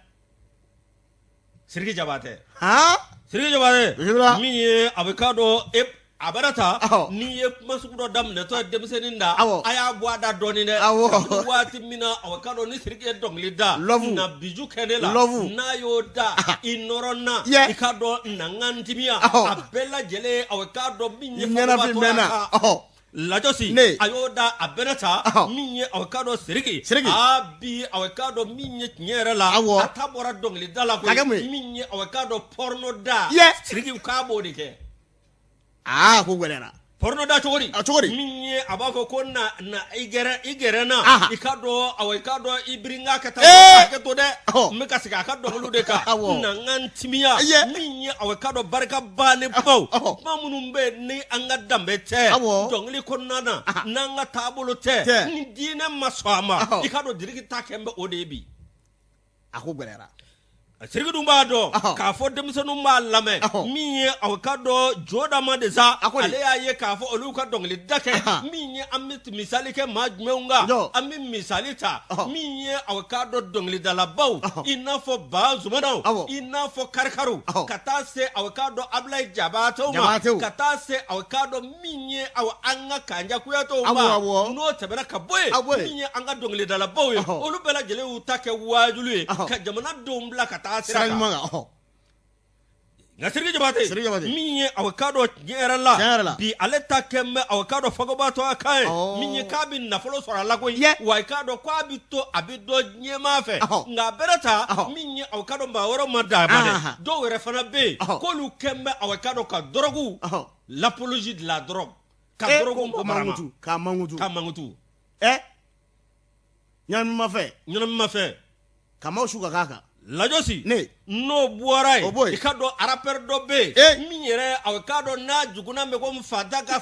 Siriki Jabatɛ Han? Siriki Jabatɛ Bisimila. min ye a bɛ k'a dɔn e a bɛna ta Awɔ. n'i ye kuma sugu dɔ daminɛtɔ ye denmisɛnnin da Awɔ. a y'a bɔ a da dɔɔnin dɛ Awɔ. Kabini waati min na a bɛ k'a dɔn ni Siriki ye dɔnkili da Love. na bijou kɛ ne la Love. n'a y'o da i nɔrɔ n na Yɛ. i k'a dɔn na n ka n timiya Awɔ. a bɛɛ lajɛlen a bɛ k'a dɔn min ye Ɲɛnafin fakoba bɛ n na. tɔgɔ a kan. Ɔhɔ. Lajɔsi Ne. a y'o da a bɛnɛ ta Ɔhɔ. min ye a k'a dɔn Siriki Siriki. aa bi a k'a dɔn min ye tiɲɛ yɛrɛ la Awɔ. a ta bɔra dɔnkilida la K'a kɛ mun ye? min ye a k'a dɔn porno da Yɛ. Siriki k'a b'o de kɛ Aa ko gɛlɛyara. porno da cogo di A cogo di? min ye a b'a fɔ ko na na i gɛrɛ i gɛrɛ n na Aha. i k'a dɔn awɔ i k'a dɔn i birinka ka taa Ee! hakɛ to dɛ Ɔhɔ. n bɛ ka segin a ka dɔnkiliw de kan Awɔ. na n ka n timiya Yɛ. min ye awɔ i k'a dɔn barika bannen kumaw Ɔhɔ. kuma minnu bɛ yen ni an ka danbe tɛ Awɔ. dɔnkili kɔnɔna na Aha. n'an ka taabolo tɛ Tɛ. ni diinɛ ma sɔn a ma Ɔhɔ. i k'a dɔn Siriki ta kɛ n bɛ o de ye bi A ko gɛlɛyara. Siriki dun b'a dɔn Ɔhɔ. k'a fɔ denmisɛnninw b'a lamɛn Ɔhɔ. min ye a k'a dɔn Jo Dama de sa A ko di? ale y'a ye k'a fɔ olu ka dɔnkili da kɛ Ahan. min ye an bɛ misali kɛ maa jumɛnw kan Jɔ. an bɛ misali ta Ɔhɔ. min ye a k'a dɔn dɔnkilidalabaw Ɔhɔ. i n'a fɔ Bazumanaw Awɔ. i n'a fɔ Karikariw Ɔhɔ. ka taa se a k'a dɔn Abulayi Jabatew ma Jabatew. ka taa se a k'a dɔn min ye aw an ka Kanja Kuyatew Awɔ, ma awɔ. n'o tɛmɛna ka bɔ A bɔ yen yen. min ye an ka dɔnkilidalabaw ye Ɔhɔ. olu bɛɛ lajɛlen y'u ta kɛ waajuli ye Ɔhɔ. ka jamanadenw bila ka taa Sira sira kan ɲuman kan. Ɔhɔ. Nka Sidiki Jabate Sidiki Jabate min ye aw k'a dɔn tiɲɛ yɛrɛ la Tiɲɛ yɛrɛ la. bi ale ta kɛ bɛ aw k'a dɔn fagobatɔ kan ye Ɔ. min ye k'a bɛ nafolo sɔrɔ a la koyi Yɛ. wa i k'a dɔn k'a bɛ to a bɛ dɔn ɲɛmaa fɛ Ɔhɔ. nka a bɛrɛ ta Ɔhɔ. min ye aw k'a dɔn maa wɛrɛw ma dan a ma dɛ Ahan. dɔw yɛrɛ fana bɛ yen Ɔhɔ. k'olu kɛn bɛ aw k'a dɔn ka dɔrɔgu Ɔhɔ. l'apologie de la drogue ka Eh, dɔrɔgu ko barama mankutu k'a mankutu k'a mankutu ɛ ɲɛnamimafɛn ɲɛnamimafɛn ka maaw su ka k'a kan lajɔsi Ne. n'o bɔra yen O bɔ yen. i k'a dɔn rappeur dɔ bɛ yen Eh. min yɛrɛ a k'a dɔn n'a jugunna bɛ ko fantan ka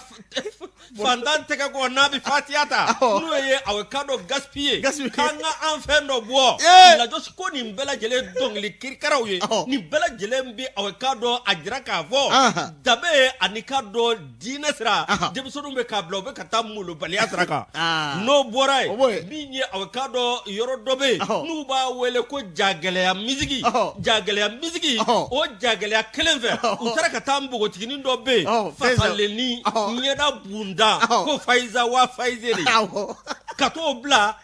fantan tɛgɛ kɔ n'a bɛ fatiya ta Awɔ. n'o ye a k'a dɔn Gaspi ye Gaspi. k'an ka an fɛn dɔ bɔ Eh. lajɔsi ko nin bɛɛ lajɛlen dɔnkili kirikaraw ye Awɔ. nin bɛɛ lajɛlen bɛ a k'a dɔn a jira k'a fɔ Ahan. danbe ani k'a dɔn diinɛ sira Ahan. denmisɛnninw bɛ k'a bila u bɛ ka taa molobaliya sira kan Ah. n'o bɔra O bɔ yen yen. min ye a k'a dɔn yɔrɔ dɔ bɛ yen Ɔhɔ. n'u b'a wele ko jagɛlɛya misigi Ɔhɔ. jagɛlɛya misigi Ɔhɔ. o jagɛlɛya kelen fɛ Ɔhɔ. u taara ka taa npogotiginin dɔ bɛ yen Ɔhɔ, Faiza. fasalenni Ɔhɔ. ɲɛda bunda Ɔhɔ. ko Fayiza wa Fayize de Awɔ. ka t'o bila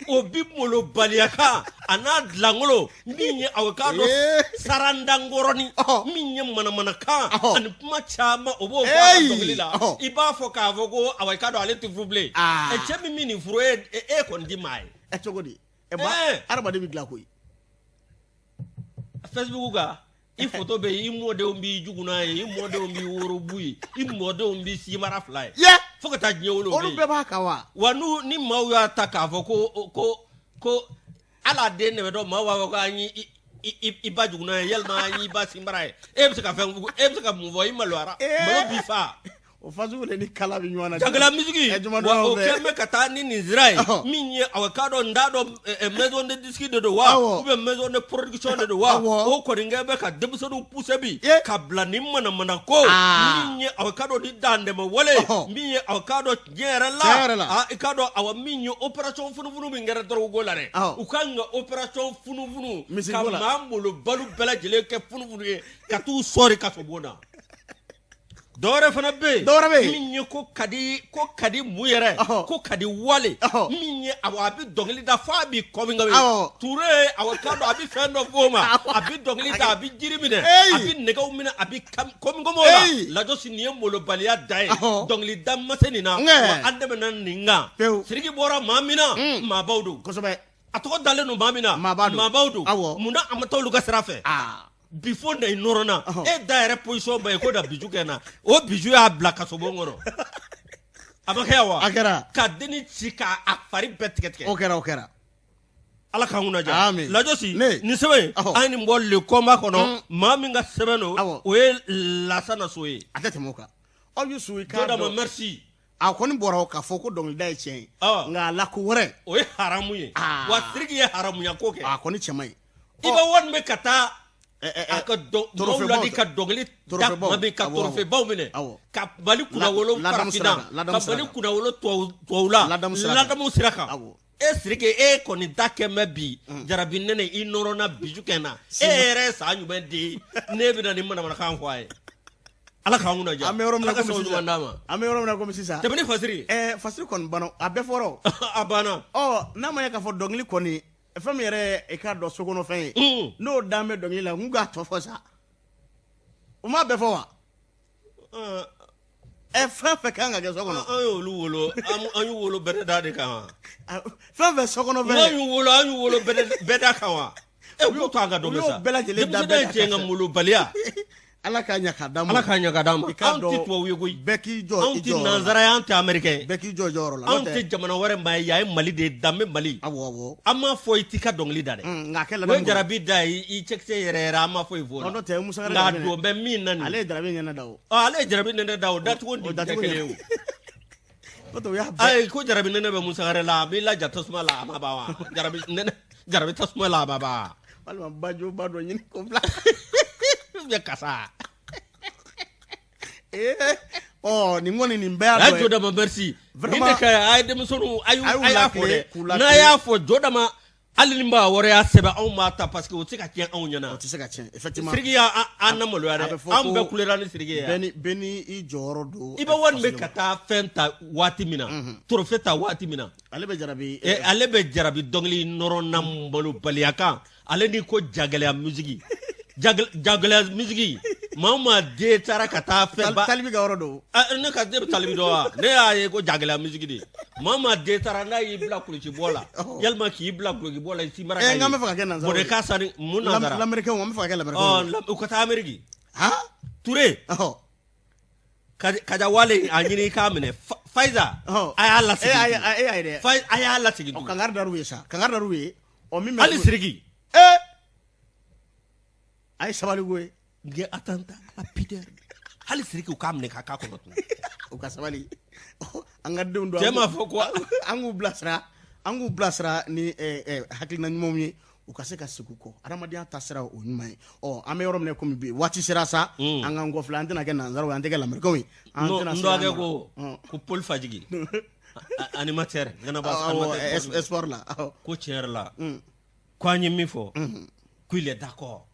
o bi molobaliya kan a n'a dilankolo min ye aw k'a dɔn Ee. sarandankɔrɔni Ɔhɔ. min ye manamanakan Ɔhɔ. ani kuma caman o b'o fɔ a ka Eyi. dɔnkili la Ɔhɔ. i b'a fɔ k'a fɔ ko awa i k'a dɔn ale tɛ furu bilen Ah. ɛ cɛ min bɛ nin furu e e kɔni ti maa ye ɛ cogo di ɛ ba Eh. adamaden bɛ dilan koyi Facebook kan i foto bɛ yen i mɔdenw b'i juguna ye i mɔdenw b'i worobu ye i mɔdenw b'i simara fila ye yɛ fo ka taa diɲɛ wolo olu bɛɛ b'a kan wa wa n'u ni maaw y'a ta k'a fɔ ko ko ko hali a den nɛmɛ dɔ maaw b'a fɔ ko an y'i i ba juguna ye yalima an y'i ba sinbara ye e bɛ se ka fɛn e bɛ se ka mun fɔ i maloyara Eh. malo b'i fa o fasugu de ni kala bɛ ɲɔgɔn na jagɛlɛya misigi Ɛ, juma wa dɔw o fɛ. kɛn bɛ ka taa ni nin sira ye Ɔhɔ. min ye aw k'a dɔn n t'a dɔn maison de disque de don wa Awɔ. ou bien maison de production de don wa Awɔ. o kɔni kɛn bɛ ka denmisɛnninw pousser bi Ye. ka bila nin manamana ko Ah. min ye aw k'a dɔn ni dantɛmɛ wale Ɔhɔ. min ye aw k'a dɔn tiɲɛ yɛrɛ la Tiɲɛ yɛrɛ la. ah, i k'a dɔn awa min ye opération funufunu min kɛra dɔrɔgu ko la dɛ Awɔ. u kan ka opération funufunu Misiri ka ko la. maa molobalu bɛɛ lajɛlen kɛ funufunu ye ka t'u sɔɔri kasobon na dɔwɛrɛ fana bɛ yen Dɔwɛrɛ bɛ yen. min ye ko ka di ko ka di mun yɛrɛ Ɔhɔ. ko ka di wale Ɔhɔ. min ye awɔ a bɛ dɔnkili da f'a b'i kɔmi kɔmi Awɔ. Ture awɔ k'a dɔn a bɛ fɛn dɔ f'o ma Awɔ. a bɛ dɔnkili da a bɛ jiri minɛ Eyi. a bɛ nɛgɛw minɛ a bɛ kɔmi kɔmi o la Eyi. lajɔsi nin ye molobaliya dan ye Ɔhɔ. dɔnkili da ma se nin na Ŋɛ. wa an tɛmɛna nin kan Pewu. Sidiki bɔra maa min na maabaw don kosɛbɛ a tɔgɔ dalen don maa min na Maabaw don. maabaw don Awɔ. munna a ma taa olu ka sira fɛ aa bi fo na i nɔrɔ na Ɔhɔ. e da yɛrɛ position ba ye ko da bijou kɛ na o bijou y'a bila kasobon kɔnɔ a ma kɛ wa A kɛra. ka denni ci k'a a fari bɛɛ tigɛ tigɛ o kɛra o kɛra ala k'an kunna diya Amin. lajɔsi Ne. nin sɛbɛn in Ɔhɔ. an ye nin bɔ le combat kɔnɔ maa min ka sɛbɛn don Awɔ. o ye lasana so ye a tɛ tɛmɛ o kan aw Yusu i k'a jɔdama dɔn merci a kɔni bɔra o k'a fɔ ko dɔnkilida ye tiɲɛ ye Ɔ. nka a la ko wɛrɛ o ye haramu ye Ah. wa Sidiki ye haramuya ko kɛ a kɔni cɛ man ɲi i bɛ wari min bɛ ka taa Ɛ, ɛ, a ka maaw trophée ladi baw ka dɔnkili da trophée baw. tuma min ka Awɔ, trophée baw minɛ awɔ. ka Mali kunnawolo ladamu sira farafinna kan, ladamu ka sira Mali kan. kunnawolo tubabu la Ladamu sira kan. ladamu sira kan Awɔ. e Sidiki e kɔni da kɛ mɛ bi jarabi nɛnɛ i nɔrɔna bijou kɛ na e yɛrɛ ye san jumɛn di ne bɛna nin manamanakan fɔ a ye ala k'an kunna diya an bɛ yɔrɔ min na ala ka komi sababu sisan ɲuman d'an ma an bɛ yɔrɔ min na komi sisan tɛmɛ ni fasiri ye ɛ fasiri kɔni banna a bɛɛ fɔra o. a banna ɔ n'a ma ɲɛ k'a fɔ dɔnkili kɔni fɛn min yɛrɛ ye i k'a dɔn sokɔnɔfɛn ye n'o dan bɛ dɔnkili la n k'a tɔ fɔ sa u m'a bɛɛ fɔ wa ɛ fɛn fɛn kan ka kɛ so kɔnɔ an y'olu wolo an y'u wolo bɛrɛda de kan wa fɛn fɛn sokɔnɔfɛn n'an y'u wolo an y'u wolo bɛda kan wa e k'u to an ka dɔ u y'o sa bɛɛ lajɛlen da denmisɛnnin bɛɛ ye cɛ ka molobaliya ala k'a ɲɛ k'a d'an ma ala k'a ɲɛ ka d'an ma I k'a anw dɔn tɛ tubabu ye koyi bɛɛ k'i jɔ anw i tɛ jɔyɔrɔ la nanzara ye an tɛ américain ye bɛɛ k'i jɔ i jɔyɔrɔ la anw n'o tɛ tɛ jamana wɛrɛ maa ye yan ye mali de ye danbe mali awɔ awɔ an m'a fɔ i t'i ka dɔnkili da dɛ nka a kɛ o ye ladamu kɔnɔ. jarabi da ye i cɛkisɛ yɛrɛ yɛrɛ an m'a fɔ i fo la Ɔ, n'o tɛ Musa nka Jarabi don bɛ min na nin ale ye jarabi ɲɛna da o Ɔ, ale ye jarabi nɛnɛ da o dacogo o ni tɛ dacogo kelen ye o n'o tɛ o y'a bɛɛ ayi ko jarabi nɛnɛ bɛ Musa Kare la a b'i laja tasuma la a ma ban wa jarabi nɛnɛ jarabi tasuma la a ma ban walima bajoba dɔ ɲini k'o bila ou bien kasa ee ɔ nin kɔni nin bɛɛ y'a a dɔ ye ye Jodama merci nin Vraiment. de ka ɲi a ye denmisɛnninw a y'u A y'u a y'a fɔ lakile, dɛ k'u lakile. n'a y'a fɔ Jodama hali ni maa wɛrɛ y'a sɛbɛn anw b'a ta parce que o tɛ se ka tiɲɛ anw ɲɛna o tɛ se ka tiɲɛ effectivement Sidiki y'an an namaloya a dɛ bɛ fɔ anw ko bɛɛ kulera ni Sidiki ye bɛɛ ni bɛɛ ni i jɔyɔrɔ don i bɛ wari min bɛ ka taa fɛn ta waati min na trophée ta waati min na ale bɛ jarabi Eh, ale bɛ jarabi dɔnkili nɔrɔ na malobaliya kan ale ni ko jagɛlɛya musique Jagɛlɛya misigi, maa o maa den taara ka taa fɛn ba Talibi ka yɔrɔ don. Ne ka ne bɛ Talibi dɔn wa? Ne y'a ye ko jagɛlɛya misigi de. Maa o maa den taara n'a y'i bila kulusibɔ la, yalima k'i bila dulɔkibɔ la, i si mara. Ka n bɛ fɛ ka kɛ nanzara. Bɔnɛ k'a sani mun nanzara? Lamɛrikɛnw, an bɛ fɛ ka kɛ lamɛrikɛnw. U ka taa Ameriki. Ture, Kaja Wale, a ɲini i k'a minɛ. Fayiza, a y'a lasegin. E y'a ye dɛ, a y'a lasegin. Kangari dar'u ye sa, kangari dar'u ye. Ɔ, min bɛ hali Siriki. A ye sabali koyi. N ye attentat à la pudeur. Hali Siriki, u k'a minɛ k'a k'a kɔnɔ tun. U ka sabali, an ka denw don. Cɛ m'a fɔ ko an k'u bilasira ni hakilina ɲumanw ye, u ka se ka segin u kɔ adamadenya taasira o ɲuman ye. Ɔ, an bɛ yɔrɔ min komi bi, waati sera sa, an k'an kɔfilɛ. An tɛna kɛ nanzaraw ye, an tɛ kɛ lamerikɛnw ye. An tɛna se. N dɔgɔkɛ ko Paul Fajigi, animateur ŋanaba, espoir la. Ko tiɲɛ yɛrɛ la, ko an ye min fɔ, qu'il est d'accord.